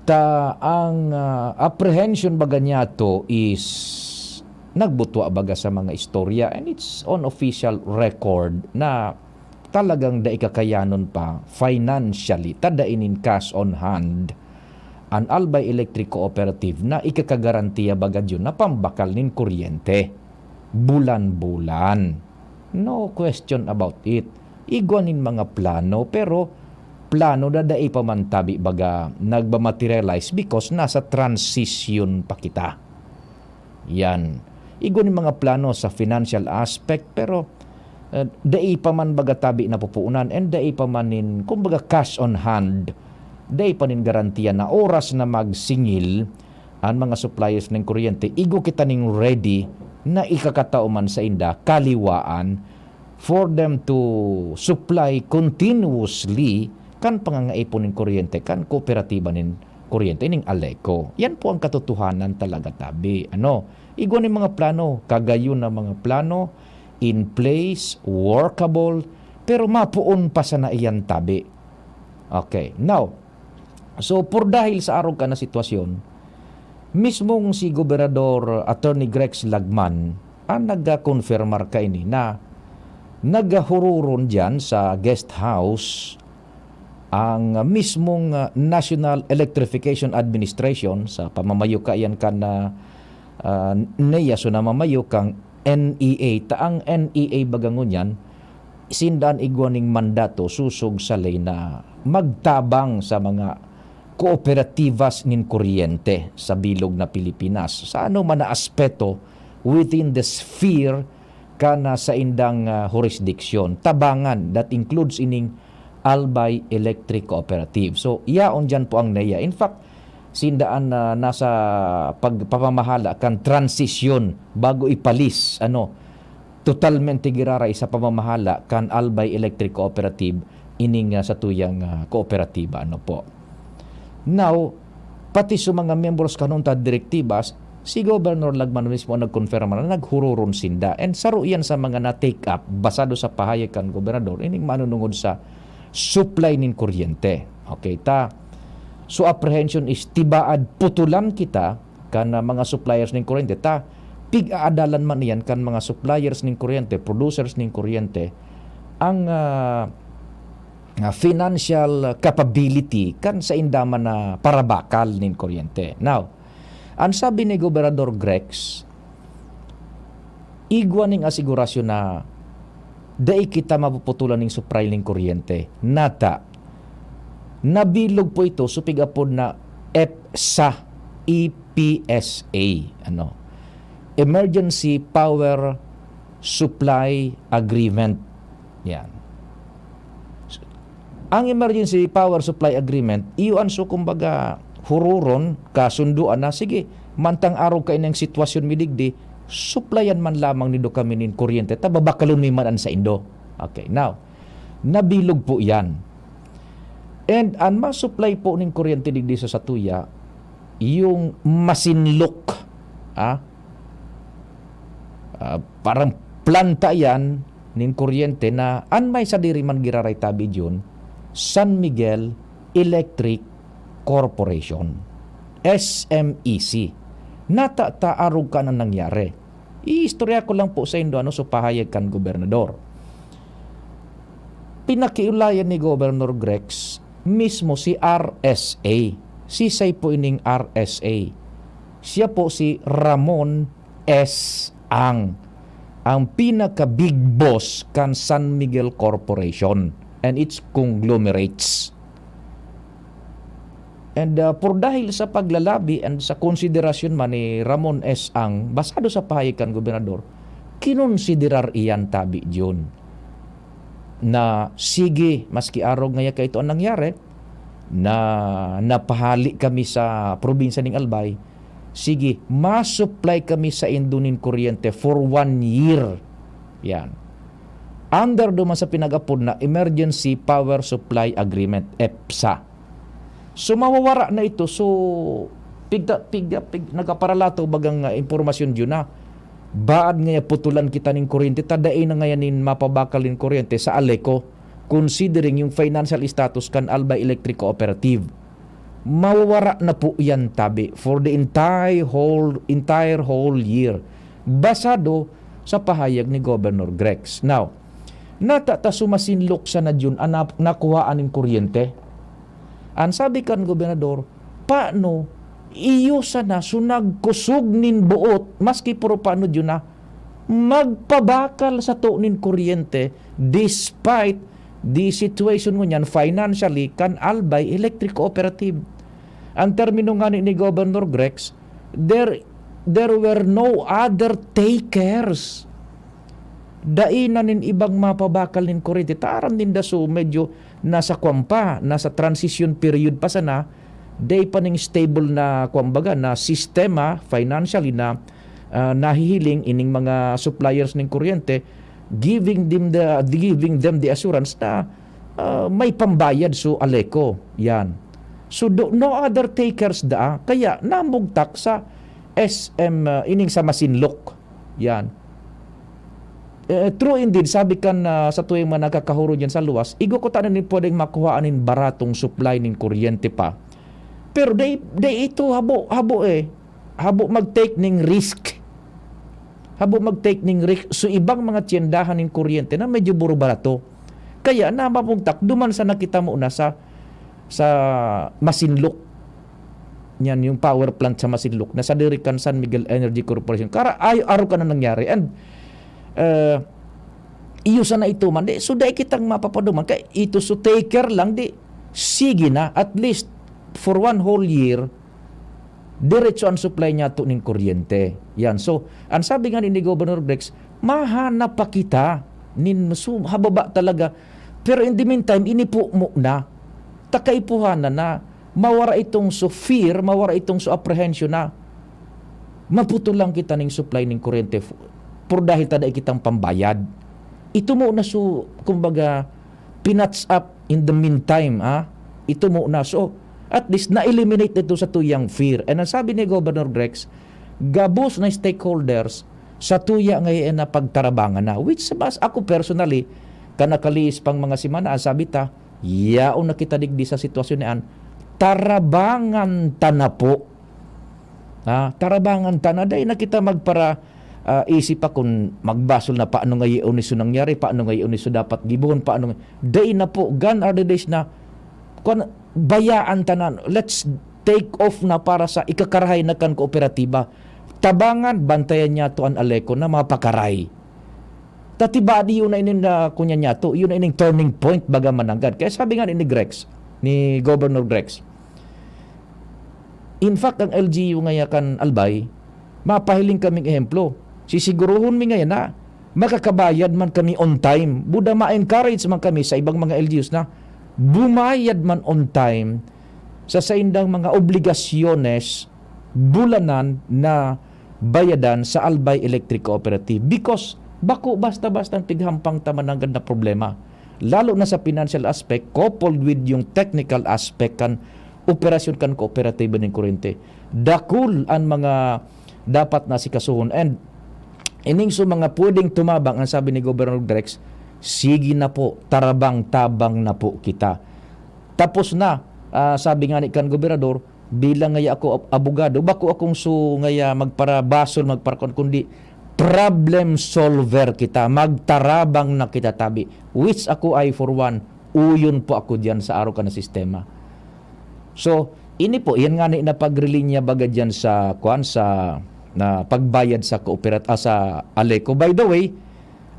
Ta, ang ah, apprehension baga niyato is nagbutwa baga sa mga istorya, and it's on official record na talagang dai kakayanon pa financially, ta dai nin cash on hand an Albay Electric Cooperative na ikakagarantiya baga diyon na pambakal nin kuryente bulan-bulan. No question about it. Igwa nin mga plano, pero plano na dai pa man tabi baga nagmamaterialize because nasa transition pa kita. Yan. Igwa nin mga plano sa financial aspect, pero eh, dai pa man baga tabi napupuonan and dai pa man nin, kumbaga, cash on hand. Dai pa nin garantiya na oras na magsingil an mga suppliers nin kuryente, igwa kita nin ready na ikakatao man sainda kaliwaan for them to supply continuously kan pangangaipon nin kuryente kan kooperatiba nin kuryente ning Aleco. Yan po ang katotohanan talaga, tabi. Ano, igwa nin mga plano, kagayon na mga plano, in place, workable, pero mapoon pa sana iyan, tabi. Okay, now, so, por dahil sa arog ka na sitwasyon, mismong si Gobernador Attorney Grex Lagman ang nagkakonfirmar kaini na naghururon diyan sa guest house ang mismong, ah, National Electrification Administration sa pamamayo kaiyan kan, ah, ah, NEA, so namamayo kang N E A. Ta ang N E A baga ngunyan, sinda an igwa ning mandato sosog sa ley na magtabang sa mga kooperativas nin kuryente sa bilog na Pilipinas, sa anoman na aspeto within the sphere kan, ah, saindang, ah, jurisdiction, tabangan, that includes ining Albay Electric Cooperative. So, yaon diyan po ang NEA. In fact, sinda an, ah, nasa pagpapamahala kan transisyon bago ipalis, ano, totalmente giraray sa pamamahala kan Albay Electric Cooperative, ining, ah, satuyang, ah, kooperatiba, ano po. Now, pati sa mga miyembros kanon ta direktibas, si Governor Lagman mismo ang nagkonfirma na naghururon sinda. And saro iyan sa mga na-take up, basado sa pahayag kan gobernador, ining manunungod sa supply nin kuryente. Okay, ta. So, apprehension is tibaad putulan kita kan, ah, mga suppliers nin kuryente. Ta, pig-aadalan man iyan kan mga suppliers nin kuryente, producers nin kuryente, ang, ah, ah, financial capability kan sainda man na parabakal nin kuryente. Now, an sabi ni Gobernador Grex, igwa ning asigurasyon na dai kita mapuputulan ning supply ning kuryente. Nata, nabilog po ito sa pig-apod na EPSA, E P S A, ano, Emergency Power Supply Agreement. Yan. Ang Emergency Power Supply Agreement, iyo an so, kumbaga, hururon, kasunduan na, sige, mantang arog kainang sitwasyon mi digdi, supplyan man lamang nindo kami nin kuryente, ta babakalon mi man an saindo. Okay, now, nabilog po yan. And an ma-supply po nin kuryente digdi sa satuya, yung masinlok, ah, ah, parang planta yan nin kuryente na an may sadiri man giraray tabi diyon, San Miguel Electric Corporation, S M E C. Nata ta arog kan an nangyari. Iistorya ko lang po saindo, ano, so pahayag kan gobernador. Pinakiulayan ni Governor Grex mismo si R S A. Sisay po ining R S A? Siya po si Ramon S. Ang, ang pinaka-big boss kan San Miguel Corporation and its conglomerates. And, ah, por dahil sa paglalabi and sa konsiderasyon man ni Ramon S. Ang, basado sa pahayag kan gobernador, kinonsiderar iyan tabi diyon na, sige, maski arog ngaya kaito an nangyari, na napahali kami sa probinsya ning Albay, sige, ma-supply kami saindo nin kuryente for one year. Yan. Under duman sa pinag-apod na Emergency Power Supply Agreement, EPSA. So, mawawara na ito. So, pigda, pigda, pig, nagkaparalato bagang, ah, impormasyon diyon na baad ngaya putulan kita nin kuryente, ta dai na ngaya nin mapabakal nin kuryente sa Aleco, considering yung financial status kan Albay Electric Cooperative. Mawawara na po yan, tabi, for the entire whole, entire whole year. Basado sa pahayag ni Governor Grex. Now, nata ta sumasinlok sana diyon an nap-, nakuhaan nin kuryente? An sabi kan gobernador, paano iyo sana so nagkusog nin boot, maski puro paano diyon na magpabakal sato nin kuryente despite the situation ngunyan financially kan Albay Electric Cooperative? Ang termino ngani ni Governor Grex, there, there were no other takers. Dai na nin ibang mapabakal nin kuryente. Ta aram ninda, so medyo nasa kwan pa, nasa transition period pa sana, dai pa ning stable na, kwan baga, na sistema financially na, ah, nahihiling ining mga suppliers nin kuryente, giving them the, giving them the assurance na ah, may pambayad so Aleco. Yan. So, do, no other takers da, kaya namugtak sa S M, ah, ining sa Masinloc. Yan. Eh, true indeed, sabi kan, ah, sa tuyang mga nakakahuro dyan sa luwas, igwa ko tanan nin pwedeng makuhaan nin baratong supply nin kuryente pa. Pero they, they ito, habo, habo eh. Habo mag-take ning risk. Habo mag-take ning risk. So, ibang mga tiyendahan nin kuryente na medyo buro-barato. Kaya namamugtak, duman sa nakita mo na sa, sa Masinloc. Yan, yung power plant sa Masinloc na sadiri kan San Miguel Energy Corporation. Kara, ay, aro ka na nangyari. And, uh, iyo sana ito man. Di, so, dai kitang mapapaduman. Kaya ito, so taker lang, di, sige na. At least, for one whole year, diretso ang supply niya to ning kuryente. Yan. So, ang sabi nga ni Governor Grex, mahanap pa kita nin su-, hababa talaga. Pero in the meantime, inipo mo na. Takaipuhanan na. Mawara itong so fear, mawara itong so apprehension na maputol lang kita ning supply ning kuryente f-, por dahil ta dai kitang pambayad. Ito mo na so, kumbaga, pinatch up in the meantime, ah. Ito mo na. So, at least, na-eliminate ito sa tuyang fear. And ang sabi ni Governor Grex, gabos na stakeholders sa tuya ngayon na pagtarabangan na. Which, mas ako personally, kan nakaliis pang mga semana, ang sabi ta, yaon na kita digdi sa sitwasyon na yan, tarabangan ta na po. Ah, tarabangan ta na, dai na kita magpara, ah, isip pa kun magbasol na, paano nga iyon iso nangyari, paano nga iyon iso dapat gibohon, paano nga, dai na po, gone are the days na, kwan, bayaan ta na, let's take off na para sa ikakarahay na kan kooperatiba. Tabangan, bantayan niya to an Aleco na mapakaray. Tati badi yun na inin na, kunya niya to, yun na ining turning point, baga mananggad. Kaya sabi nga ni Grex, ni Governor Grex, in fact, ang L G U ngaya kan Albay, mapahiling kaming ehemplo. Sisiguruhon mi ngayon na makakabayad man kami on time. Buda ma-encourage man kami sa ibang mga L G Us na bumayad man on time sa saindang mga obligasyones bulanan na bayadan sa Albay Electric Cooperative, because bako basta-basta ang tighampang ta mananggad na problema, lalo na sa financial aspect coupled with yung technical aspect kan operasyon kan kooperatiba nin kuryente. Dakul an mga dapat na sikasuhon. And ining so mga pwedeng tumabang, ang sabi ni Governor Grex, sige na po, tarabang-tabang na po kita. Tapos na, ah, sabi nga ni kan gobernador, bilang ngaya ako ab-, abogado, bako akong so ngaya magparabasol, magparakon, kundi problem solver kita, magtarabang na kita tabi. Which ako ay for one, uyon po ako diyan sa araw ka na sistema. So, ini po, yan nga ni napagrilinya baga diyan sa, kwan, sa, na pagbayad sa kooperat-, ah, sa Aleco. By the way,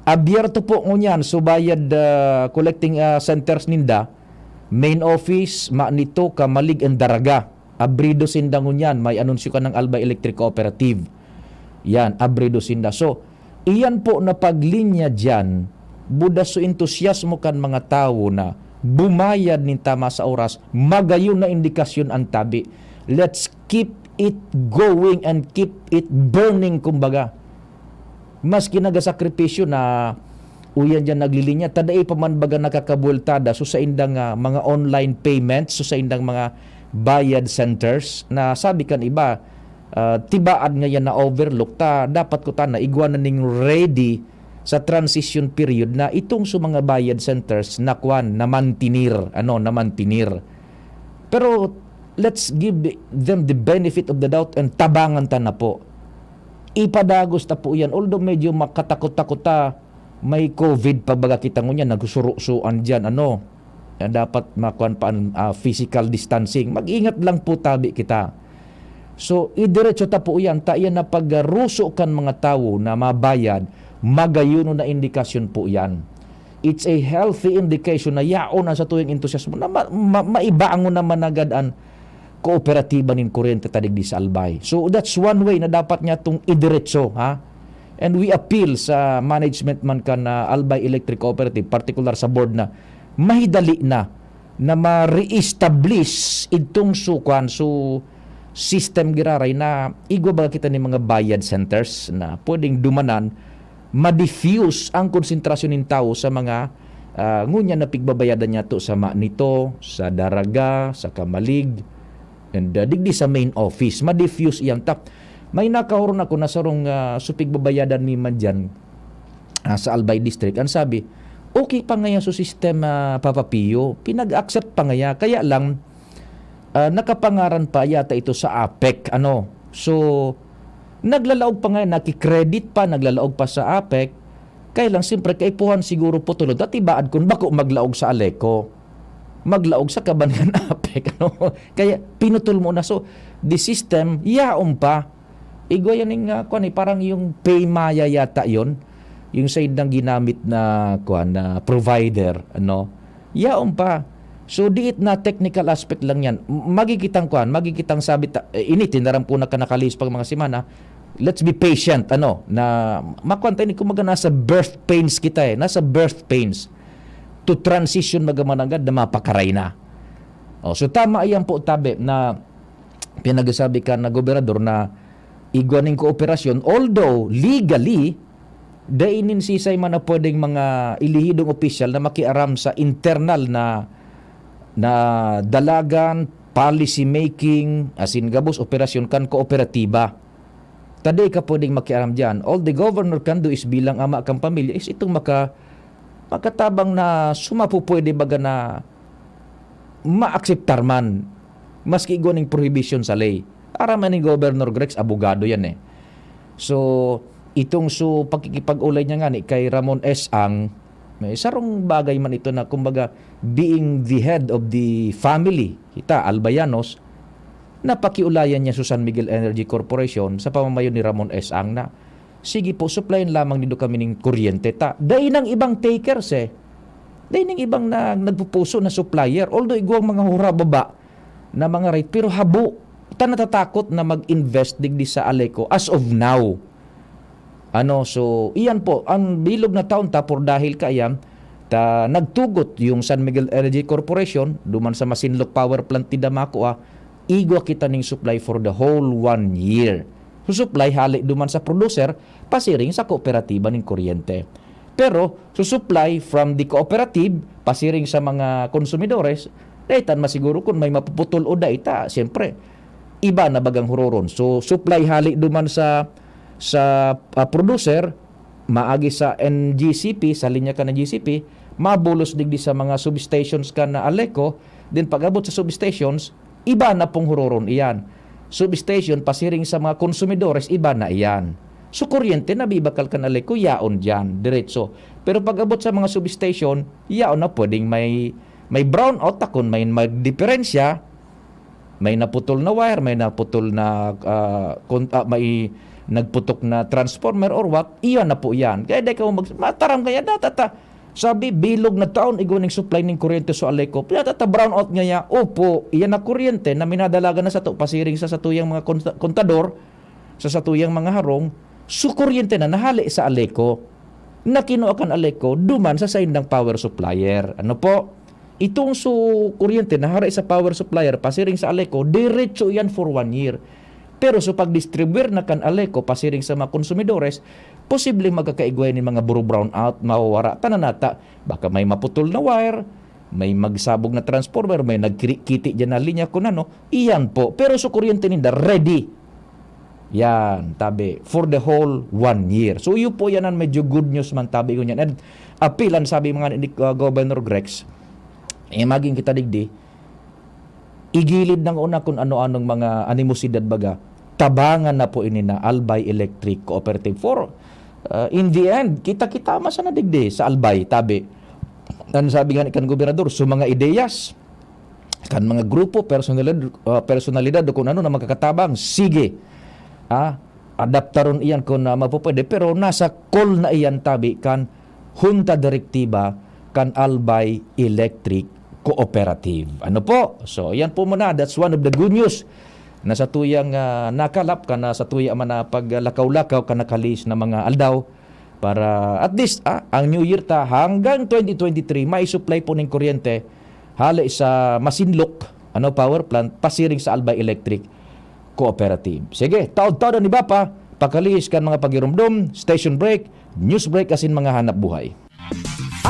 abierto po ngunyan, so bayad, ah, collecting, ah, centers ninda, main office, Manito, Camalig, and Daraga. Abrido sinda ngunyan, may anunsyo ka ng Albay Electric Cooperative. Yan, abrido sinda. So, iyan po na paglinya diyan, buda so entusiasmo kan mga tawo na bumayad nin tama sa oras, magayon na indikasyon an tabi. Let's keep it going and keep it burning, kumbaga. Maski nagasakripisyo na uyan diyan naglilinya, ta dai pa man baga nakakabuweltada so saindang, ah, mga online payments, so saindang mga bayad centers na sabi kan iba, ah, tibaad nga yan na-overlook ta, dapat ko ta na igwa na ning ready sa transition period na itong so mga bayad centers na kwan, na mantinir, ano, na mantinir. Pero let's give them the benefit of the doubt and tabangan ta na po. Ipadagos ta po yan. Although medyo makatakot-takot ta, may COVID pa baga kita ngunyan, nagsusurusuan diyan, ano, na dapat makuan pa ang, ah, physical distancing. Mag-ingat lang po tabi kita. So, idiretso ta po yan. Ta iyan na pagruso kan mga tawo na mabayad, magayon na indikasyon po yan. It's a healthy indication na yaon na sa tuyang entusiasmo na ma-, ma-, maibangon naman agad an kooperatiba nin kuryente ta digdi sa Albay. So, that's one way na dapat niya itong idiretso, ha? And we appeal sa management man kan, ah, Albay Electric Cooperative, partikular sa board na mahidali na, na ma-reestablish itong so, kwan, so system giraray na igwa baga kita nin mga bayad centers na pwedeng dumanan, ma-diffuse ang konsentrasyon nin tawo sa mga, Ah, ngunyan na pigbabayadan niya to sa Manito, sa Daraga, sa Camalig, and, ah, digdi sa main office. Ma-diffuse iyan ta. May nakahuron ako na sarong, ah, so pigbabayadan mi man diyan, ah, sa Albay District. Ang sabi, okay pa ngaya so sistema, Papa Pio. Pinag-accept pa ngaya. Kaya lang, ah, nakapangaran pa yata ito sa APEC, ano. So, naglalaog pa nga, nakikredit pa, naglalaog pa sa APEC. Kaya lang, siyempre, kaipuhan siguro putulon. Dati baad kun bako maglaog sa Aleco. Maglaog sa kaban kan APEC, ano. Kaya, pinutol mo na. So, the system, yaon pa. Igwa yan yung, ah, kwan eh, parang yung Paymaya yata yon, yung sa indang ginamit na, kwan, na provider, ano. Yaon pa. So, diit na technical aspect lang yan. M-, magigitang kwan, magigitang sabi ta, eh, ini, tinaram ko na ka nakalihis pang mga semana. Let's be patient, ano, na makwan tayo, kumbaga nasa birth pains kita eh. Nasa birth pains to transition magamananggad na mapakaray na. Oh, so, tama iyan po, tabi, na pinagsasabi ka na gobernador na igwa ning kooperasyon, although legally, dai nin sisay man na pwedeng mga elihidong opisyal na makiaram sa internal na, na dalagan, policy making, asin gabos operasyon kan kooperatiba. Ta dai ka pwedeng makiaram diyan. All the governor can do is bilang ama kan pamilya is itong maka-, makatabang na sumapupwede baga na maakseptar man, maski igwa ning prohibition sa ley. Aram man ni Governor Grex, abogado yan eh. So, itong so pakikipag-ulay niya nga ni kay Ramon S. Ang, may sarong bagay man ito na, kumbaga, being the head of the family, kita, Albayanos, napakiulayan niya sa San Miguel Energy Corporation sa pamamayo ni Ramon S. Ang na, sige po, supplyan lamang nindo kami ning kuryente ta. Dai nang ibang takers eh. Dai nang ibang na, nagpupuso na supplier. Although igwang mga hura baba na mga rate, pero habo. Ta natatakot na mag-invest digdi sa Aleco as of now. Ano, so, iyan po, ang bilog na taon ta, por dahil kaiyan, ta nagtugot yung San Miguel Energy Corporation, duman sa Masinloc Power Plant ni Damacoa, igwa kita ning supply for the whole one year. So, supply hali duman sa producer, pasiring sa kooperatiba ning kuryente. Pero, so supply from the cooperative, pasiring sa mga konsumidores, dai ta masiguro kung may mapuputol o dai ta, siyempre, iba na bagang huroron. So, supply hali duman sa, sa, ah, producer, maagi sa N G C P, sa linya kan N G C P, mabulos digdi sa mga substations kan Aleco, then pag-abot sa substations, iba na pong huroron iyan. Substation, pasiring sa mga konsumidores, iba na iyan. So, kuryente na bibakal kan Aleco, yaon diyan, diretso. Pero pag-abot sa mga substation, yaon na pwedeng may, may brownout, ta kun may magdiperensya, may naputol na wire, may naputol na, ah, kon-, ah, may nagputok na transformer or what, iyan na po yan. Kaya di ka mag-, mataram kaya data ta. Sabi, bilog na taon, igwa ning supply ning kuryente sa Aleco. Pinatata brownout ngaya, opo, iyan na kuryente na minadalagan na sato, pasiring sa satuyang mga konta-, kontador, sa satuyang mga harong, so kuryente na nahali sa Aleco, na kinua kan Aleco, duman sa saindang power supplier. Ano po? Itong so kuryente na hali sa power supplier, pasiring sa Aleco, diretso yan for one year. Pero so pag-distribuer na kan Aleco, pasiring sa mga konsumidores, posibleng magkakaigwa nin mga buro brownout, mawawara, tananata. Baka may maputol na wire, may magsabog na transformer, may nagkirikiti dyan na linya, kung ano, iyan po. Pero so kuryente ninda, ready. Yan, tabi, for the whole one year. So, iyo po yan ang medyo good news man, tabi ko niyan. And apil, ang sabi mga ni, uh, Governor Grex, eh, maging kita digdi, igilid ng una kung ano-anong mga animosidad baga, tabangan na po ini na Albay Electric Cooperative for, uh, in the end, kita-kita man sana digdi sa Albay, tabi. Ang sabi nga ni kan gobernador, so mga ideyas, kan mga grupo, personalidad, ah, personalidad o kung ano na magkakatabang, sige. Ah, adaptaron iyan kung, ah, mapupwede, pero nasa call na iyan tabi kan Junta Direktiba kan Albay Electric Cooperative. Ano po? So, yan po muna. That's one of the good news na sa tuyang, ah, nakalap ka na sa tuya man na paglakaw-lakaw ka nakalis na mga aldaw. Para at least, ah, ang New Year ta hanggang twenty twenty-three, may supply po ning kuryente hali sa Masinloc, ano, power plant, pasiring sa Albay Electric Cooperative. Sige, taod-taod an iba pa, pakalihis kan mga pagirumdom, station break, news break, asin mga hanap buhay.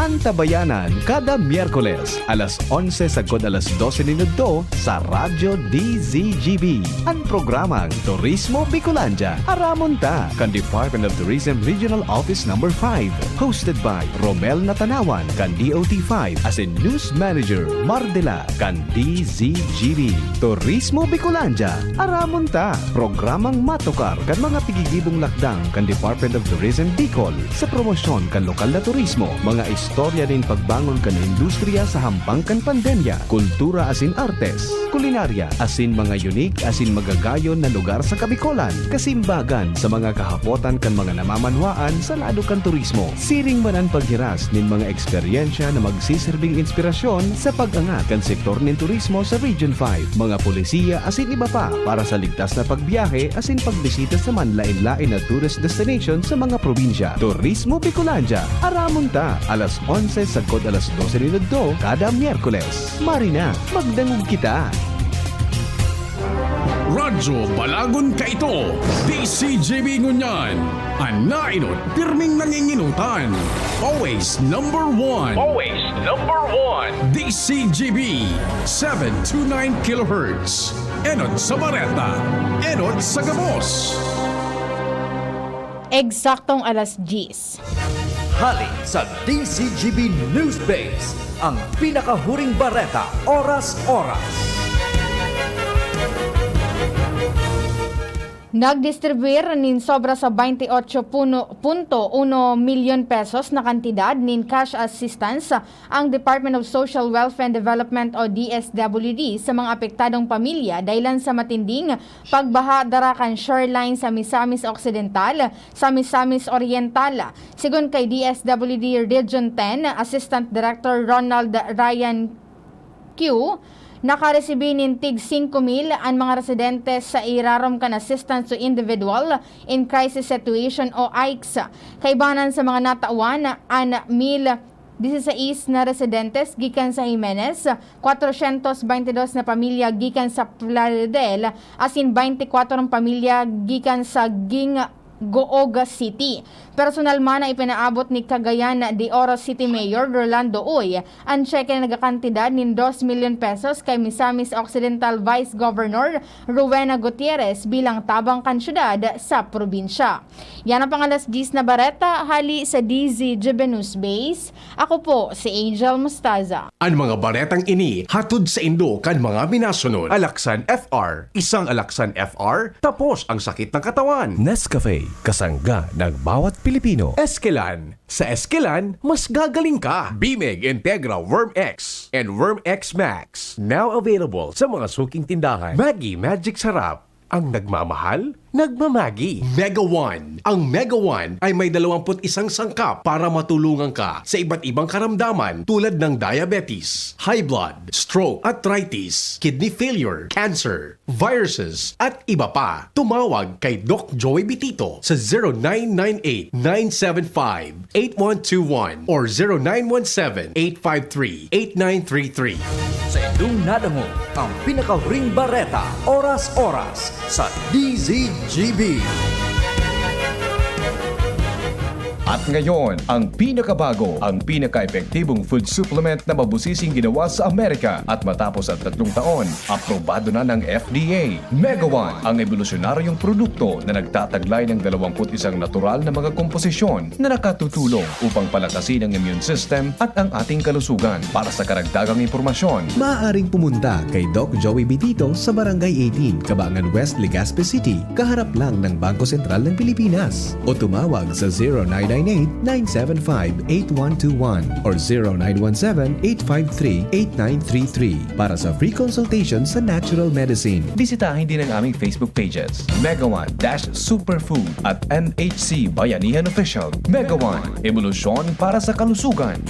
Antabayanan kada Miyerkules, alas onse sagkod alas dose nin udto sa Radyo D Z G B, an programang Turismo Bicolandia. Aramon ta kan Department of Tourism Regional Office Number five, hosted by Romel Natanawan kan D O T five asin News Manager Mardela kan D Z G B. Turismo Bicolandia, aramon ta! Programang matukar kan mga pigigibong lakdang kan Department of Tourism Bicol sa promosyon kan lokal na turismo, mga istorya nin pagbangon kan industriya sa hampang kan pandemya, kultura asin artes, kulinarya asin mga unique asin magagayon na lugar sa Kabicolan, kasimbagan sa mga kahapotan kan mga namamanwaan sa lado kan turismo. Siring man an paghiras nin mga eksperyensya na magsiserbing inspirasyon sa pag-angat kan sektor nin turismo sa Region five, mga polisiya asin iba pa para sa ligtas na pagbiyahe asin pagbisita sa manlaen-laen na tourist destination sa mga probinsya. Turismo Bicolandia, aramon ta, alas onse sagkod alas dose nin udto kada Miyerkules. Marina, magdangog kita! Radyo Balagon Kaito, D C G B Ngunyan, an naenot pirming nanginginutan. Always number one. Always number one. D C G B, seven two nine kilohertz. Enot sa bareta, enot sa gabos. Eksaktong alas diyes. Hali sa D C G B Newsbase, ang pinakahuring bareta, oras-oras. Nagdistribuir nin sobra sa baynte otso punto uno milyon pesos na kantidad nin cash assistance ang Department of Social Welfare and Development o D S W D sa mga apektadong pamilya dahilan sa matinding pagbaha dara kan shoreline sa Misamis Occidental, sa Misamis Oriental. Sigon kay D S W D Region ten Assistant Director Ronald Ryan Q, nakaresibi nin tig singko mil an mga residente sa irarom kan Assistance to Individual in Crisis Situation o aikes. Kaibanan sa mga natawan, an mil disisais na residentes gikan sa Jimenez, kwatrosyentos baynte dos na pamilya gikan sa Plaridel, asin baynte kwatro pamilya gikan sa Ging Googa City. Personal man na ipinaabot ni Cagayan de Oro City Mayor Rolando Uy an tseke na nagkakantidad nin dos milyon pesos kay Misamis Occidental Vice Governor Rowena Gutierrez bilang tabang kan syudad sa probinsya. Yan ang pang-alas diyes na bareta, hali sa D Z G B News Base. Ako po si Angel Mostaza. An mga baretang ini hatod saindo kan mga minasunod: Alaxan F R, isang Alaxan F R, tapos ang sakit ng katawan. Nescafe, kasangga ng bawat Pilipino. Eskelan, sa Eskelan, mas gagaling ka. Bimig Integra Worm X and Worm X Max, now available sa mga suking tindahan. Maggi Magic Sarap, ang nagmamahal, nagmamagi. Mega One. Ang Mega One ay may dalawampu't isang sangkap para matulungan ka sa iba't ibang karamdaman tulad ng diabetes, high blood, stroke, arthritis, kidney failure, cancer, viruses, at iba pa. Tumawag kay Doc Joey Bitito sa zero nine nine eight, nine seven five, eight one two one or zero nine one seven, eight five three, eight nine three three. Sa indong nadangog ang pinakahuring bareta, oras-oras sa D Z G B. At ngayon, ang pinakabago, ang pinaka-epektibong food supplement na mabusising ginawa sa Amerika at matapos ang tatlong taon, aprobado na ng F D A. Mega One, ang ebolusyonaryong produkto na nagtataglay ng dalawampu't isang natural na mga komposisyon na nakatutulong upang palakasin ang immune system at ang ating kalusugan. Para sa karagdagang impormasyon, maaaring pumunta kay Doc Joey Bitito sa Barangay eighteen, Cabangan West, Legazpi City, kaharap lang ng Bangko Sentral ng Pilipinas, o tumawag sa zero nine nine eight, nine seven five, eight one two one or zero nine one seven, eight five three, eight nine three three para sa free consultation sa natural medicine. Bisitahin din ang aming Facebook pages, Mega One dash Superfood at N H C Bayanihan Official. Mega One, ebolusyon para sa kalusugan.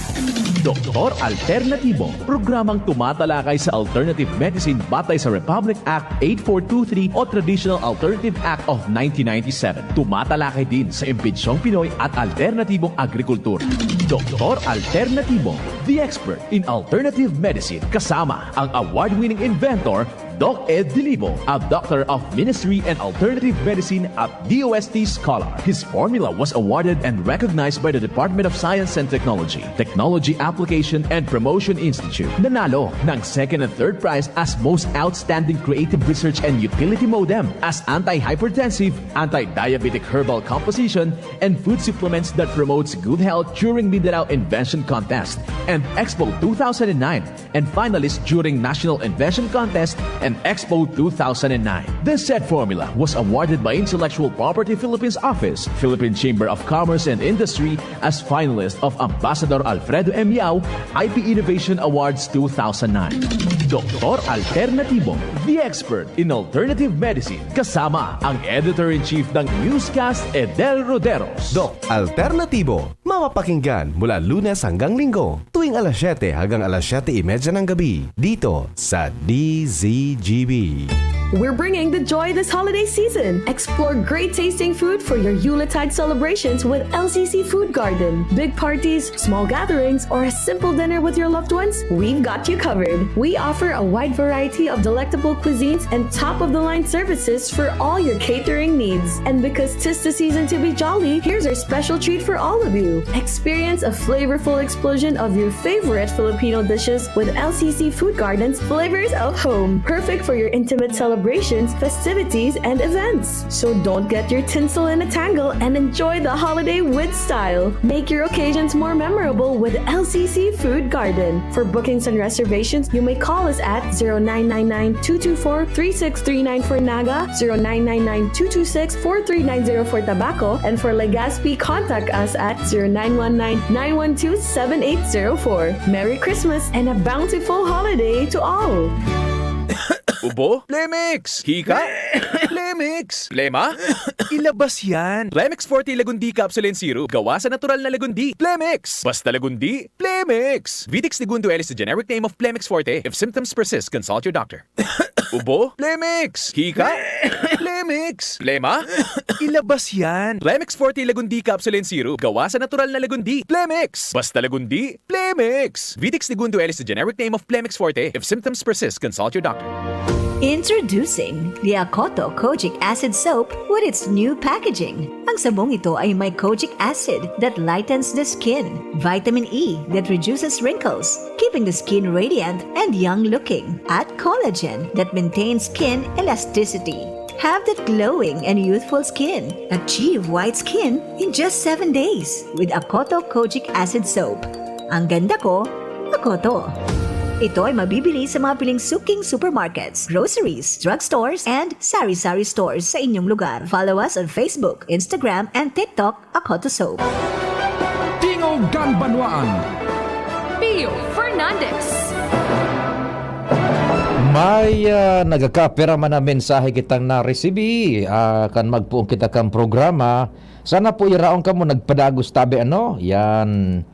Doktor Alternatibo, programang tumatalakay sa alternative medicine batay sa Republic Act eight four two three o Traditional Alternative Act of nineteen ninety-seven. Tumatalakay din sa imbentsyong Pinoy at alternatibong agrikultura. Doktor Alternatibo, the expert in alternative medicine, kasama ang award-winning inventor, Doc Ed Dilibo, a Doctor of Ministry and Alternative Medicine at D O S T scholar. His formula was awarded and recognized by the Department of Science and Technology, Technology Application and Promotion Institute. Nanalo ng second and third prize as Most Outstanding Creative Research and Utility Modem, as anti-hypertensive, anti-diabetic herbal composition, and food supplements that promotes good health during Mindanao Invention Contest and Expo two thousand nine, and finalist during National Invention Contest and Expo two thousand nine. This said formula was awarded by Intellectual Property Philippines Office, Philippine Chamber of Commerce and Industry, as finalist of Ambassador Alfredo M. Yao I P Innovation Awards two thousand nine. Doktor Alternatibo, the expert in alternative medicine, kasama ang editor-in-chief ng Newscast, Edel Roderos. Doc Alternatibo, mapapakinggan mula Lunes hanggang Linggo, tuwing alas siyete hanggang alas siyete y media ng gabi, dito sa D Z G B. We're bringing the joy this holiday season. Explore great tasting food for your Yuletide celebrations with L C C Food Garden. Big parties, small gatherings, or a simple dinner with your loved ones, we've got you covered. We offer a wide variety of delectable cuisines and top-of-the-line services for all your catering needs. And because 'tis the season to be jolly, here's our special treat for all of you. Experience a flavorful explosion of your favorite Filipino dishes with L C C Food Garden's Flavors of Home. Perfect for your intimate celebrations, festivities, and events. So don't get your tinsel in a tangle and enjoy the holiday with style. Make your occasions more memorable with L C C Food Garden. For bookings and reservations, you may call us at zero nine nine nine two two four three six three nine for Naga, zero nine nine nine two two six four three nine zero for Tabaco, and for Legazpi, contact us at zero nine one nine nine one two seven eight zero four. Merry Christmas and a bountiful holiday to all! Ubo? Plemix! Hika? Plemix! Plema? Ilabas yan! Plemix Forte Lagundi Capsule and Syrup. Gawa sa natural na lagundi. Plemix! Basta lagundi, Plemix! Vitex Segundo L is the generic name of Plemix Forte. If symptoms persist, consult your doctor. Ubo? Plemix! Hika? Plemix! Plema? Ilabas yan! Plemix Forte Lagundi Capsule and Syrup. Gawa sa natural na lagundi. Plemix! Basta lagundi, Plemix! Vitex Segundo L is the generic name of Plemix Forte. If symptoms persist, consult your doctor. Introducing the Akoto Kojic Acid Soap with its new packaging. Ang sabong ito ay may kojic acid that lightens the skin, vitamin E that reduces wrinkles, keeping the skin radiant and young looking, at collagen that maintains skin elasticity. Have that glowing and youthful skin. Achieve white skin in just seven days with Akoto Kojic Acid Soap. Ang ganda ko, Akoto. Ito ay mabibili sa mga piling suking supermarkets, groceries, drugstores, and sari-sari stores sa inyong lugar. Follow us on Facebook, Instagram, and TikTok, Akoto Soap. Tingog kan Banwaan. Pio Fernandez. May ah, nagakapira man na mensahe kitang naresibi ah, kan magpoon kita kan programa. Sana po iraon kamo nagpadagos tabi ano? Yan.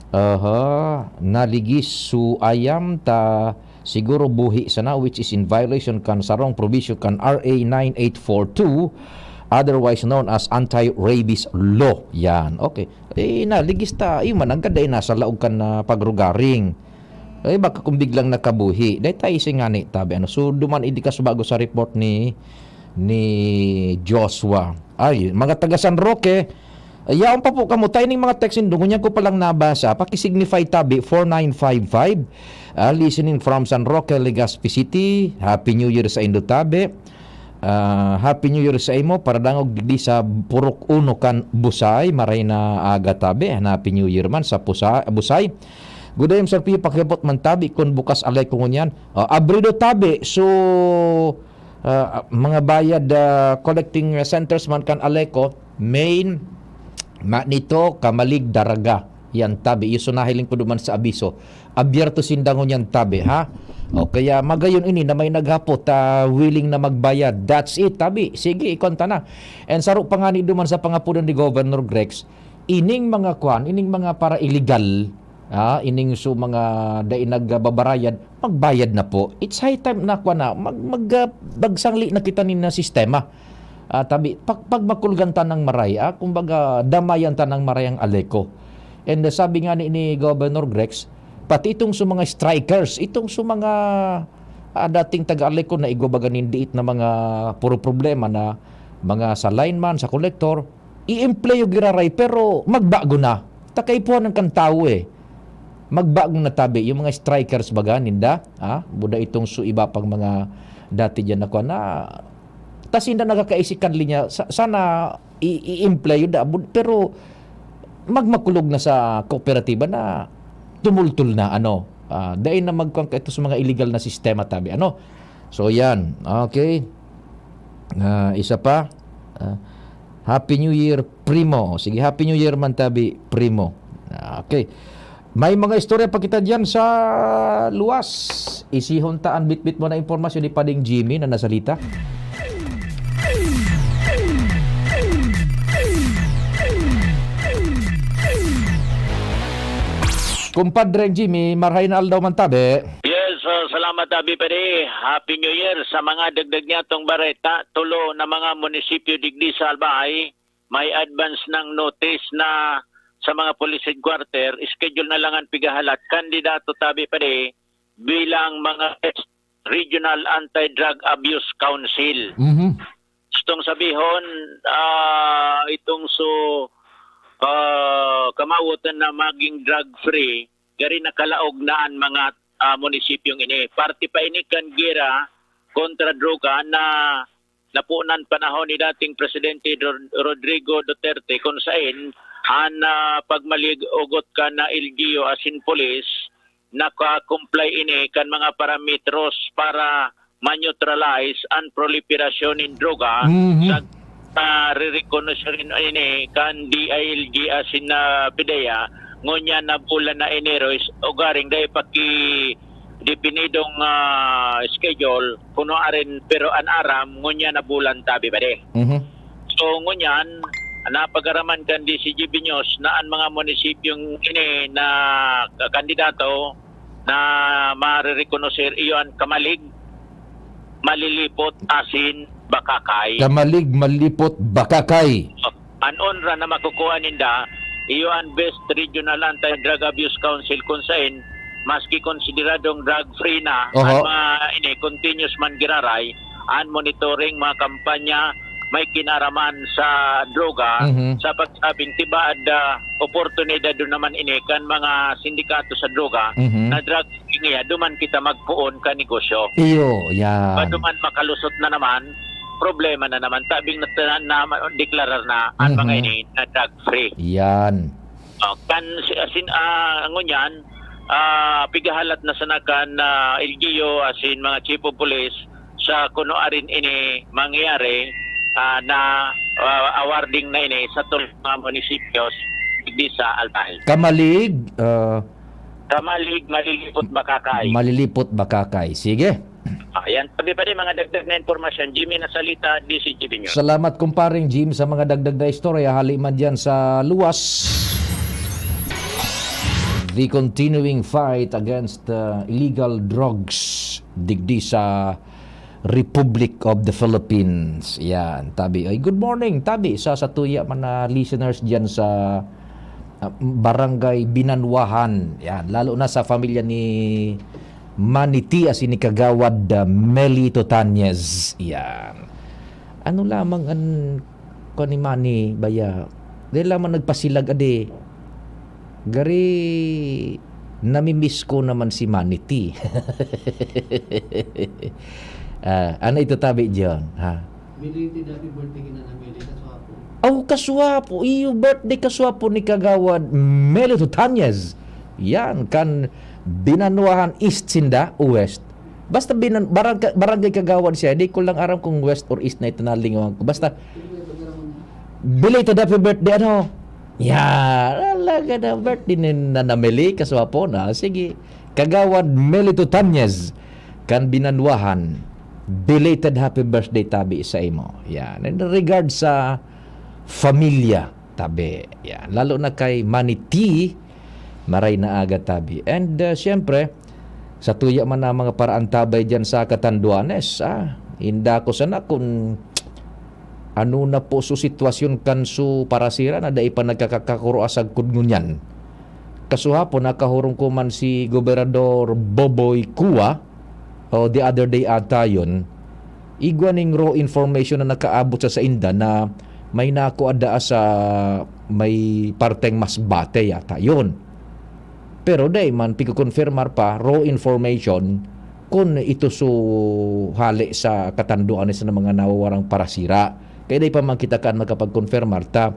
Aha, naligis su ayam ta siguro buhi sana, which is in violation kan sarong provision kan R A nine eight four two, otherwise known as anti-rabies law. Yan. Okay. Eh, naligis ta, iyo man ang ganda, eh, nasa laog kan ah, pagrugaring. Eh, baka kung biglang nakabuhi. Dahil tayo si ngani, tabi, ano. So, duman, hindi ka subago sa report ni ni Joshua. Ay, mga taga San Roque, yaon pa po kamo. Tayo ning mga text nindo, ngunyan ko palang nabasa. Paki-signify tabi, four nine five five. Ah, listening from San Roque, Legazpi City. Happy New Year sa indo tabi. Ah, Happy New Year sa imo, paradangog digdi sa Purok Uno kan Busay, maray na aga tabi, and Happy New Year man sa Pusa, Busay. Good day, Sir Pio, pakipot man tabi kun bukas alay ko ngunyan. Ah, abrido tabi, so ah, mga bayad ah, collecting centers man kan Aleco, main, ma, nito, Camalig, Daraga. Yan tabi, iyo so nahiling ko duman sa abiso. Abierto sinda ngunyan tabi, ha? O kaya magayon ini na may naghapot, ah, willing na magbayad. That's it, tabi. Sige, ikonta na. And saro pa nga ni duman sa pangapunan ni Governor Grex, ining mga kwan, ining mga para illegal, ah, ining so mga dai nagbabarayad, magbayad na po. It's high time na kwan na, mag, mag, ah, magsangli na kita nin na sistema. Ah, tabi, pag, pag makulgan ta ng maray, ah, kumbaga, damayan ta ng maray ang Aleco. And uh, sabi nga ni, ni Governor Grex, pati itong sa mga strikers, itong sa mga Ah, dating taga-Arlecon na igwa baga nin diit na mga puro problema na mga sa lineman, sa kolektor, i-empleyo giraray, pero magbago na. Ta kaipuhan kan tawo, eh. Magbago na tabi. Yung mga strikers baga, ninda, ah, buda itong su iba pang mga dati diyan na kuwan na, ta sinda nakakaisikan linya. Sa-, sana i-, i-empleyo da, bud-, pero magmakulog na sa kooperatiba na tumultol na, ano, ah, dai na magkuwan ka ito sa mga illegal na sistema, tabi, ano. So, yan. Okay. Ah, isa pa. Ah, Happy New Year, Primo. Sige, Happy New Year man tabi, Primo. Ah, okay. May mga istorya pa kita diyan sa luwas. Isihon ta an bitbit mo na impormasyon ni Pading Jimmy na nasalita. Kumpadre Jimmy, marhay na aldaw man tabi. Yes, ah, salamat, Abi Padi. Happy New Year sa mga dagdag niyatong bareta. Tulo na mga munisipyo digdi sa Albay, may advance ng notice na sa mga police headquarter. Schedule na lang ang pigahalat. Kandidato, tabi, Padi, bilang mga regional anti-drug abuse council. Mhm. Gustong sabihon, ah, itong so, ah, kamawotan na maging drug-free, gari nakalaog na an mga, ah, munisipyong ini. Parte pa ini kan gera kontra droga na napunan panahon ni dating Presidente Rod-, Rodrigo Duterte, kun saen an, ah, pagmalig-ugot kan, ah, L G U asin pulis, naka-comply ini kan mga parametros para ma-neutralize an proliferasyon nin droga. Mhm. Sa, ah, re-recognize rin ini kan D I L G asin na PDEA, ngunyan na bulan na Enero is ugaring dai pa ki definidong, ah, schedule, kuno arin, pero an aram, ngunyan na bulan tabi ba di? Mhm. So, ngunyan, napagaraman kan D C G B News na an mga munisipyong ini na kandidato na marerekonoser iyo an Camalig, Malilipot, asin Bacacay. Camalig, Malilipot, Bacacay. An onra na makukuha ninda, iyo an Best Regional Anti-Drug Abuse Council, kun saen, maski konsideradong drug-free na, Oho. an mga ini, continuous man giraray, an monitoring, mga kampanya, may kinaraman sa droga, Mhm. sa pagsabing tibaad, ah, oportunidad do naman ini kan mga sindikato sa droga, Mhm. na drug free niya, duman kita magpoon ka negosyo. Iyo, yan. Paduman makalusot na naman, problema na naman. Tabing na, na, na deklarar na an mga Mhm. ini na drug free. Yan. Oh, kan si, asin, ah, ngunyan, ah, pigahalat na sana kan, ah, L G U, asin mga chief of police, sa kuno arin ini mangyayari, ah, na, ah, awarding na ini sa tulo nga munisipios digdi sa Albay. Camalig, ah, Camalig, Malilipot, Bacacay. Malilipot, Bacacay. Sige. Ah, yan. Sabi pa rin, mga dagdag na impormasyon. Jimmy Nasalita, D C G B News. Salamat, kumparing Jim, sa mga dagdag na istorya. Hali man dyan sa luwas. The continuing fight against, uh, illegal drugs digdi sa Republic of the Philippines. Yan, tabi. Ay, good morning, tabi, sa, sa tuya man na listeners diyan sa, ah, Barangay Binanwahan. Yan, lalo na sa pamilya ni Manny T asin ni Kagawad, ah, Meli Totañez. Yan. Ano lamang an kuwan ni Manny baya? Dai lamang nagpasilag, adi. Gari, namimiss ko naman si Manny T. Ah, ano ito tabi diyan, ha? Belated happy birthday kina na Meli, kaswapo. Aw, kaswapo. Iyo birthday, kaswapo ni Kagawad Meli Totañez. Yan, kan Binanwahan East sinda, o West. Basta binan-, barangka-, barangay Kagawad siya. Di ko lang aram kung West or East na ito, nalingawan ko. Basta, belated happy birthday, ano? Yan, talaga na birthday ni Nana Meli, kaswapo na. Sige. Kagawad Melito Tanyez, kan Binanwahan, belated happy birthday tabi sa imo. Yan. In regard sa familia, tabi. Yan. Lalo na kay Manny T, maray na aga tabi. And, uh, siyempre, sa tuya man na mga paraantabay diyan sa Catanduanes, ah, inda ko sana kung ano na po su sitwasyon kan su parasira na dai pa nagkakakakuro asagkod ngunyan. Kasuhapon, nakahurong ko man si Gobernador Boboy Cua, O, the other day ata yun, igwa ning raw information na nakaabot sa sainda na may nakuha daa sa may parteng Masbate yata yun. Pero dai man pigkokonfirmar pa, raw information, kun ito su hale sa katanduan sa mga nawawarang parasira. Kaya dai pa man kita kan makapagkonfirmar ta.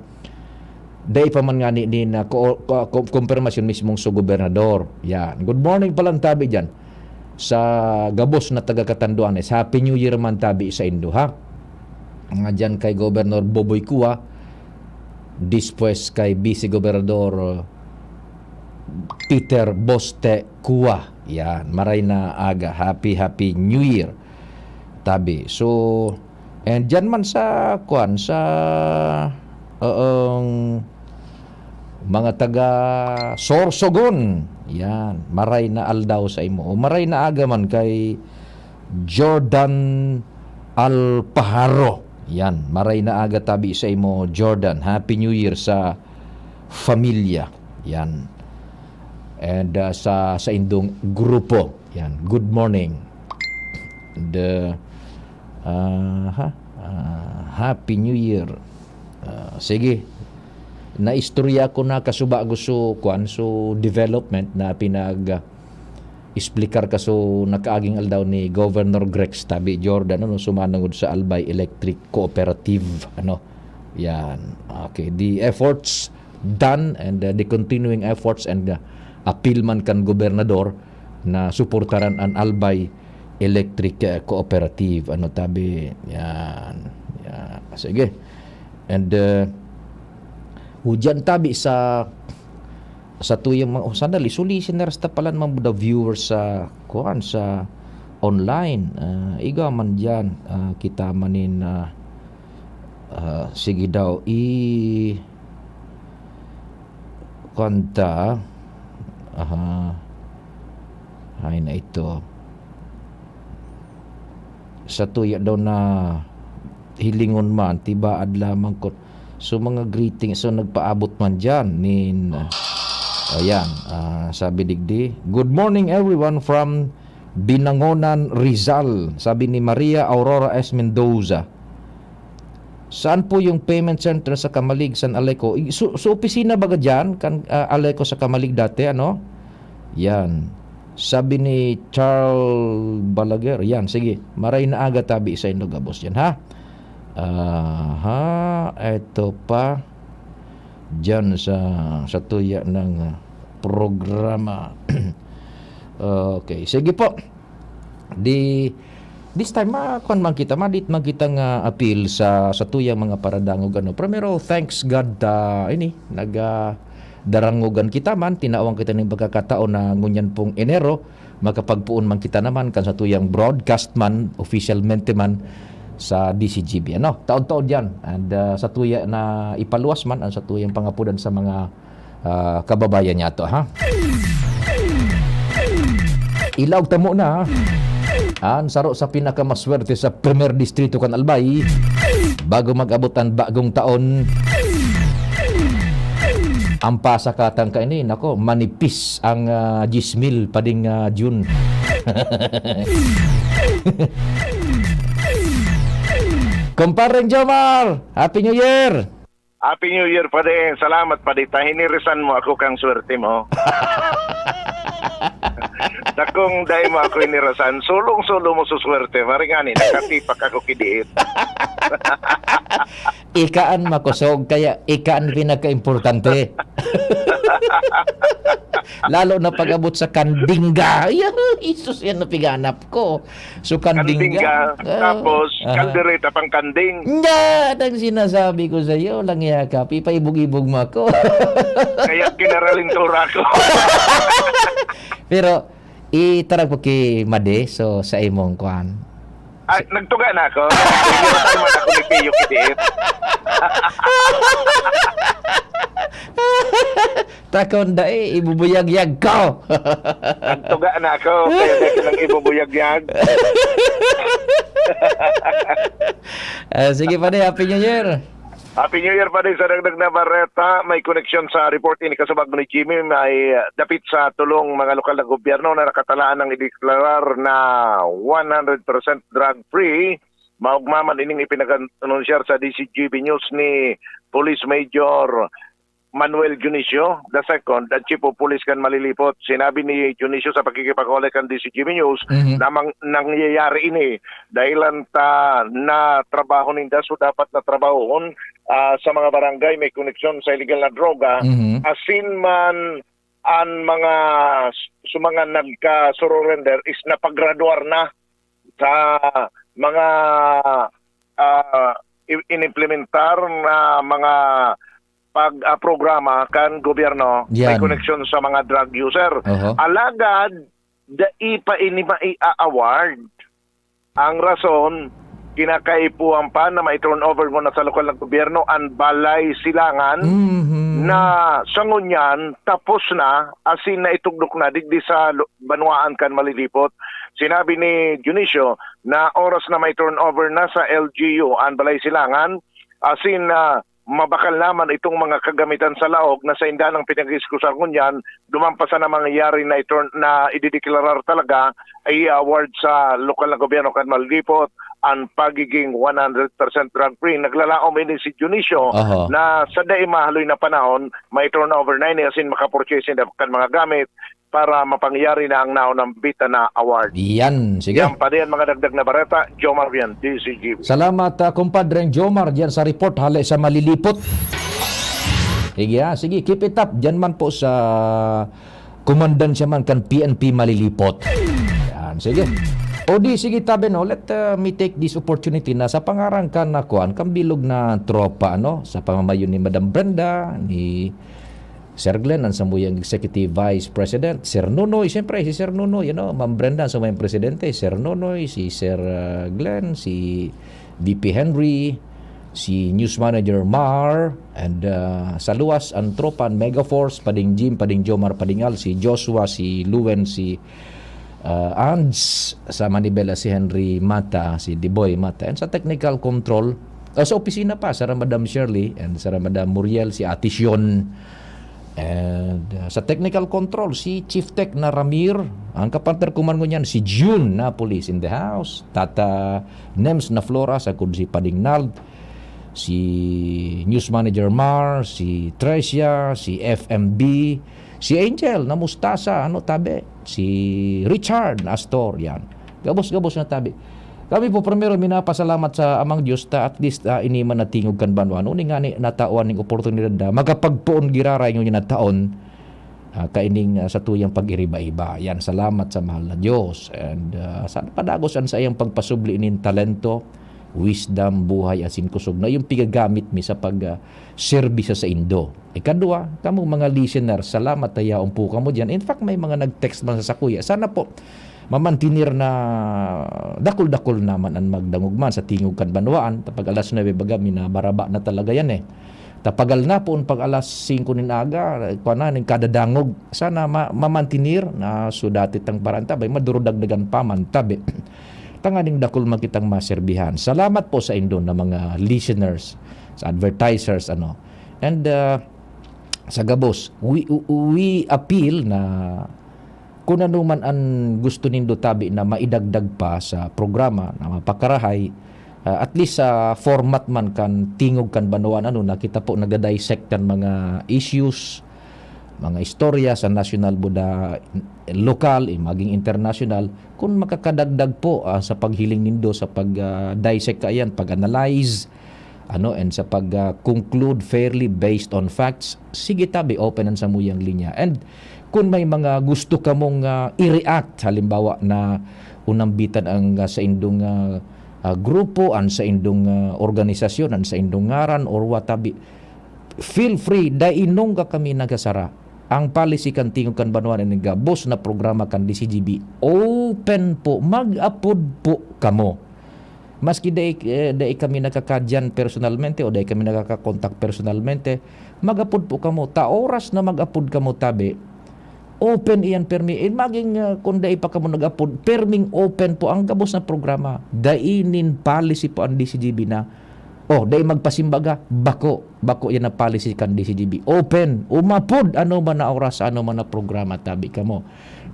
Dai pa man ngani nin, ah, ko-, ko-, ko-, kumpirmasyon mismong su gobernador. Yan. Good morning palan tabi diyan. Sa gabos na taga Catanduanes, Happy New Year man tabi saindo, ha? Nga diyan kay Gobernador Boboy Cua, despues kay Vice Gobernador Peter Boste Cua. Yan, maray na aga. Happy, Happy New Year, tabi. So, and diyan man sa, kwan, sa, oong, mga taga Sorsogon. Yan, maray na aldaw sa imo. O maray na aga man kay Jordan Alpajaro. Yan, maray na aga tabi sa imo, Jordan. Happy New Year sa familia. Yan. And, ah, sa, sa indong grupo. Yan, good morning. The, ah, ha? Ah, Happy New Year. Ah, sige. Naistorya ko na kasuba ko so, kwan, so development na pinag, ah, explicar ka so nakaaging aldaw ni Governor Grex tabi Jordan, ano, sumanungod sa Albay Electric Cooperative, ano. Yan. Okay. The efforts done and, uh, the continuing efforts and, uh, appeal man kan gobernador na suportaran an Albay Electric, uh, Cooperative. Ano tabi? Yan. Yan. Sige. And, uh, hujan tabi sa, sa tuyang mga, oh, sandali, so listeners ta pala naman the viewers sa, kuan, sa online. Ah, iga man diyan, ah, kita manin, ah, ah, sige daw, i-, kanta. Aha. Ay na ito. Sa tuya daw na hilingon man, tibaad lamang ko. So, mga greetings. So, nagpaabot man diyan nin, ah, ayan, ah, sabi digdi, "Good morning, everyone from Binangonan, Rizal." Sabi ni Maria Aurora S. Mendoza, "Saan po yung payment center sa Camalig, San Aleco?" I-, su-, su opisina baga diyan, kan, ah, Aleco sa Camalig dati, ano? Yan. Sabi ni Charles Balaguer, yan, sige. Maray na aga tabi sa indo gabos yan, ha? Aha, eto pa. Diyan sa, sa tuya ng, ah, programa. Okay, sige po. Di, this time, ma-, kwan man kita, madit man kita nga appeal sa, sa tuyang mga paradangog, ano. Primero, thanks God ta, ini, nag, ah, darangogan kita man, tinawan kita ning pagkakataon na ngunyan pong Enero, makapagpoon man kita naman kan sa tuyang broadcast man, officialmente man, sa D C G B, ano. Taod-taod yan. And, ah, sa tuya na ipaluwas man, ang sa tuyang pangapudan sa mga ah, kababayan niya to, ha? Ilaog tamo na, ha? An saro sa pinakamaswerte sa Primer Distrito kan Albay, bago mag-abot an bagong taon, ang pasakatan kaini, nako, manipis ang, ah, diyes mil pading, ah, June. Kumpareng Jomar, Happy New Year! Happy New Year, padi. Salamat, padi, ta hinirisan mo ako kang swerte mo. Dakong dai mo ako hinirasan, sulong-sulo mo sa swerte. Maring ani, nakatipak ako kidiit. Ika an makosog, kaya ika an pinakaimportante. Lalo na pag-abot sa kandingga. Ay, Jesus, yan napiganap ko. So, kandingga. Kandingga, ah, tapos, aha, kaldereta pang kanding. Nga, ang sinasabi ko sa iyo, lang yakap, ipaibog-ibog mo ako. Kaya kinaralintura ko. Pero, itarag ko ki Made, so, sa imong kwan. Ah, nagtuga na ako. Iniwatan man ako ni Pio Kidiit. Takon dai, ibubuyagyag ko. Nagtuga na ako, kaya dai ko nang ibubuyagyag. Ah, sige pa, Day. Happy New Year. Happy New Year, padi. Sa dagdag na bareta, may koneksyon sa report ini kasubag ni Jimmy, may, ah, dapit sa tolong mga lokal na gobyerno na nakatalaan ng ideklarar na one hundred percent drug-free. Maugma man ining ipinag-anunsyar sa D C G B News ni Police Major Manuel Dionisio the second, the Chief of Police kan Malilipot. Sinabi ni Dionisio sa pakikipag-uli kan D C G B News Mhm. na mang-, nangyayari ini dahilan ta na trabaho ninda, so dapat na trabahoon, ah, sa mga barangay may koneksyon sa illegal na droga, Mhm. asin man an mga s-, sa mga nagka-surrender is napagraduar na sa mga, ah, i-, inimplementar na mga pag, ah, programa kan gobyerno may Yan. koneksyon sa mga drug user. Oho. Alagad, dai pa ini mai-a-award. Ang rason, kinakaipuhan pa na mai-turnover muna sa lokal na gobyerno an Balay Silangan Mhm. na sa ngunyan tapos na, asin naitugdok na digdi sa lo-, banwaan kan Malilipot. Sinabi ni Dionisio na oras na mai-turnover na sa L G U an Balay Silangan, asin, ah, mabakal naman itong mga kagamitan sa laog na sainda nang pinag-iiskusar ngunyan, duman pa sana mangyayari na i-turn, na idideklarar talaga, i-award sa lokal na gobyerno kan Malilipot an pagiging one hundred percent drug-free. Naglalaom ini si Dionisio Aha. na sa dai mahaloy na panahon, mai-turnover na ini asin makapurchase na kan mga gamit para mapangyari na ang naunambitan na award. Yan, sige. Yan pa din mga dagdag na bareta, Jomar Vian, D C G. Salamat, ah, kumpadreng Jomar, diyan sa report, hale sa Malilipot. Sige, ah, sige, keep it up. Diyan man po sa komandansya man kan P N P Malilipot. Yan, sige. O di, sige, tabi, no, let, uh, me take this opportunity na sa pangaran kan na kuan, kan bilog na tropa, ano, sa pamamayo ni Madam Brenda, ni Sir Glenn, ang samuyang Executive Vice President, Sir Nonoy, siyempre, si Sir Nonoy, you know, Ma'am Brenda, ang samuyang Presidente, Sir Nonoy, si Sir, uh, Glenn, si V P Henry, si News Manager Mar, and, uh, sa luwas, ang tropa, ang Mega Force, Pading Jim, Pading Jomar, Pading Al, si Joshua, si Luen, si, uh, Ands, sa manibela, si Henry Mata, si Diboy Mata, and sa technical control, uh, sa opisina pa, Sir Madam Shirley, and Sir Madam Muriel, si Ate Shion, and, uh, sa technical control, si Chief Tech na Ramir, ang kapartner ko man ngunyan, si June Napoli is in the house, Tata Nems na Flora, sa kun si Pading Nald, si News Manager Mar, si Tricia, si F M B, si Angel na Mustasa, ano, tabi, si Richard na Astor, yan. Gabos-gabos na tabi. Kami po, primero, minapasalamat sa Amang Diyos ta at least, ah, ini man na tingog kan banwa. Ano ni nga ni natawan ning oportunidad na makapagpoon giraray ngunyan na taon, ah, kaining, ah, sa tuyang pag-iriba-iba. Yan, salamat sa mahal na Diyos. And, ah, sana padagos an saiyang pagpasubli nin talento, wisdom, buhay, asin kusog na yung pigagamit mi sa pag, ah, serbi sa saindo. Ikadwa, kamo mga listener, salamat ta yaon po kamo diyan. In fact, may mga nag-text man sa sakuya. Sana po, mamantinir na dakul-dakul naman an magdangog man sa tingog kan banwaan. Kapag alas nuebe baga, minabaraba na talaga yan eh. Tapagal na poon pag alas singko nin aga, kwa na, nin kada dangog. Sana ma-, mamantinir na sudati tang paranta, bay, madurudagdagan pa man, tabi. Tanganing dakul man kitang maserbihan. Salamat po sa indo na mga listeners, sa advertisers, ano. And, uh, sa gabos, we, we appeal na kung ano man an gusto nindo tabi na maidagdag pa sa programa na mapakarahay, ah, at least sa format man kan Tingog kan Banwaan, ano, na kita po naga-dissect kan mga issues, mga istorya sa nasyonal, buda lokal, eh, maging internasyonal, kun makakadagdag po, ah, sa paghiling nindo sa pag, ah, dissect kaiyan, pag-analyze, ano, and sa pag, ah, conclude fairly based on facts, sige tabi, open an samuyang linya. And kun may mga gusto kamong, ah, i-react, halimbawa na unambitan ang, ah, saindong, ah, ah, grupo, an saindong, ah, organisasyon, an saindong ngaran, or what have you, feel free, dai nungga kami nagasara. Ang policy kan Tingog kan Banwaan, an gabos na programa kan D C G B, open po, mag-apod po kamo. Maski dai, eh, dai kami nakakadyan personalmente o dai kami nakakakontak personalmente, mag-apod po kamo. Ta oras na mag-apod kamo tabi, open iyan permi. Eh, maging, ah, kung dai pa kamo nag-apod, perming open po ang gabos na programa. Dai nin policy po ang D C G B na Oh, dai magpasimbaga, bako. Bako yan na policy kan D C G B. Open, umapod, ano man na oras, ano man na programa, tabi kamo.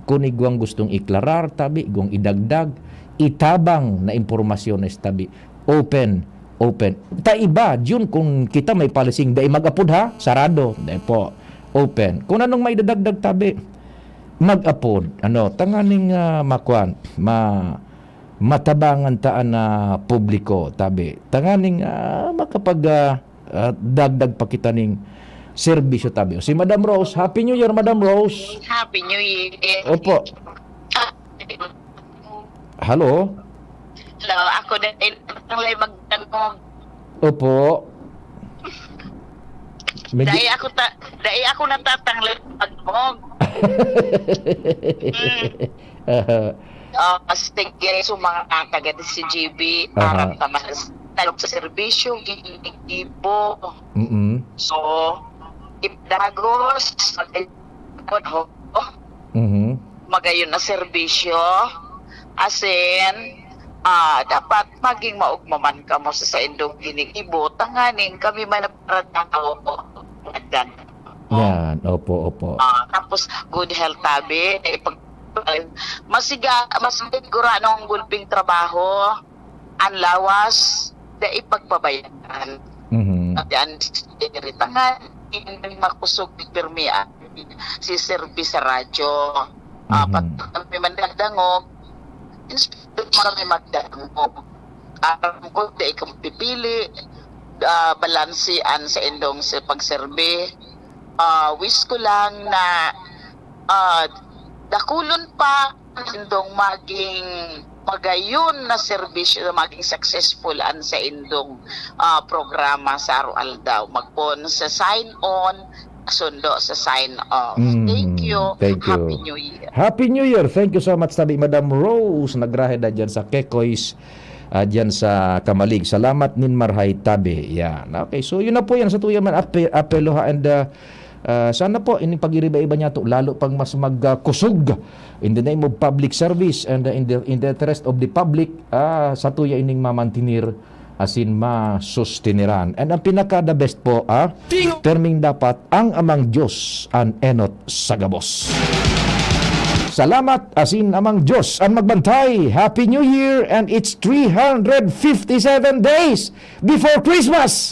Kun igwang gustong iklarar, tabi, igwang idagdag, itabang na impormasyones, tabi. Open, open. Ta iba, Jun, kung kita may policing, dai mag-apod ha, sarado. Dai po. Open. Kung anong may dadagdag, tabi, mag-apod. Ano, tanganing, ah, makwan, ma-, matabangan ta an, ah, publiko, tabi. Tanganing, ah, makapag, ah, ah, dagdag pa kita ning serbisyo, tabi. Si Madam Rose, Happy New Year, Madam Rose. Happy New Year. Opo. Hello? Hello, ako na lang magtanong. Opo. Medyo Dai ako ta-, dai ako natatanglay magmog. Mm. Aha. Ah, sige, so mga taga D C G B, Aha. aram ka man, talog sa serbisyo, ginigibo. Mm-mm. So, ipdagos, mag-, ho, Mhm. magayon na serbisyo, asin, ah, dapat maging maugma man kamo sa saindong ginigibo, tanganing kami man na para tao, Yan, opo, opo. Ah, tapos good health tabi, eh, pag, masiga-, masiguro anong gulping trabaho, ang lawas, dai pagpabayaan. Mhm. At yan, iritangan, hindi makusog ni pirmi ang si serbi sa radyo. Ah, Mhm. pag kami man nagdangog, inspire kami magdangog. Aram ko, dai ka mapipili, ah, balanse an saindong sa pagserbi. Ah, wish ko lang na, ah, dakulon pa an indong maging magayon na serbisyo, maging successful an saindong, ah, programa sa araw-aldaw. Magpoon sa sign on, sundo sa sign off. Mm, Thank you. thank you. Happy New Year. Happy New Year. Thank you so much, tabi, Madam Rose. Nagrahe na dyan sa Kekoys, ah, dyan sa Camalig. Salamat nin marhay, tabi. Yan. Okay, so yun na po yan sa tuya man. Ape-, apelo ha. And, ah, ah, sana po, ining pag-iriba-iba niya to, lalo pang mas magkusog in the name of public service and, ah, in the, in the interest of the public, ah, sa tuya ining mamantinir asin masusteneran. And ang pinaka the best po, ah, Tingog. Perming dapat ang Amang Diyos an enot sa gabos. Salamat asin Amang Diyos an magbantay. Happy New Year and it's three hundred fifty-seven days before Christmas!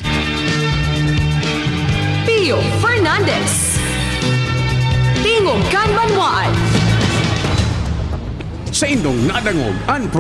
Pio Fernandez. Tingog kan Banwaan. Saindong nadangog an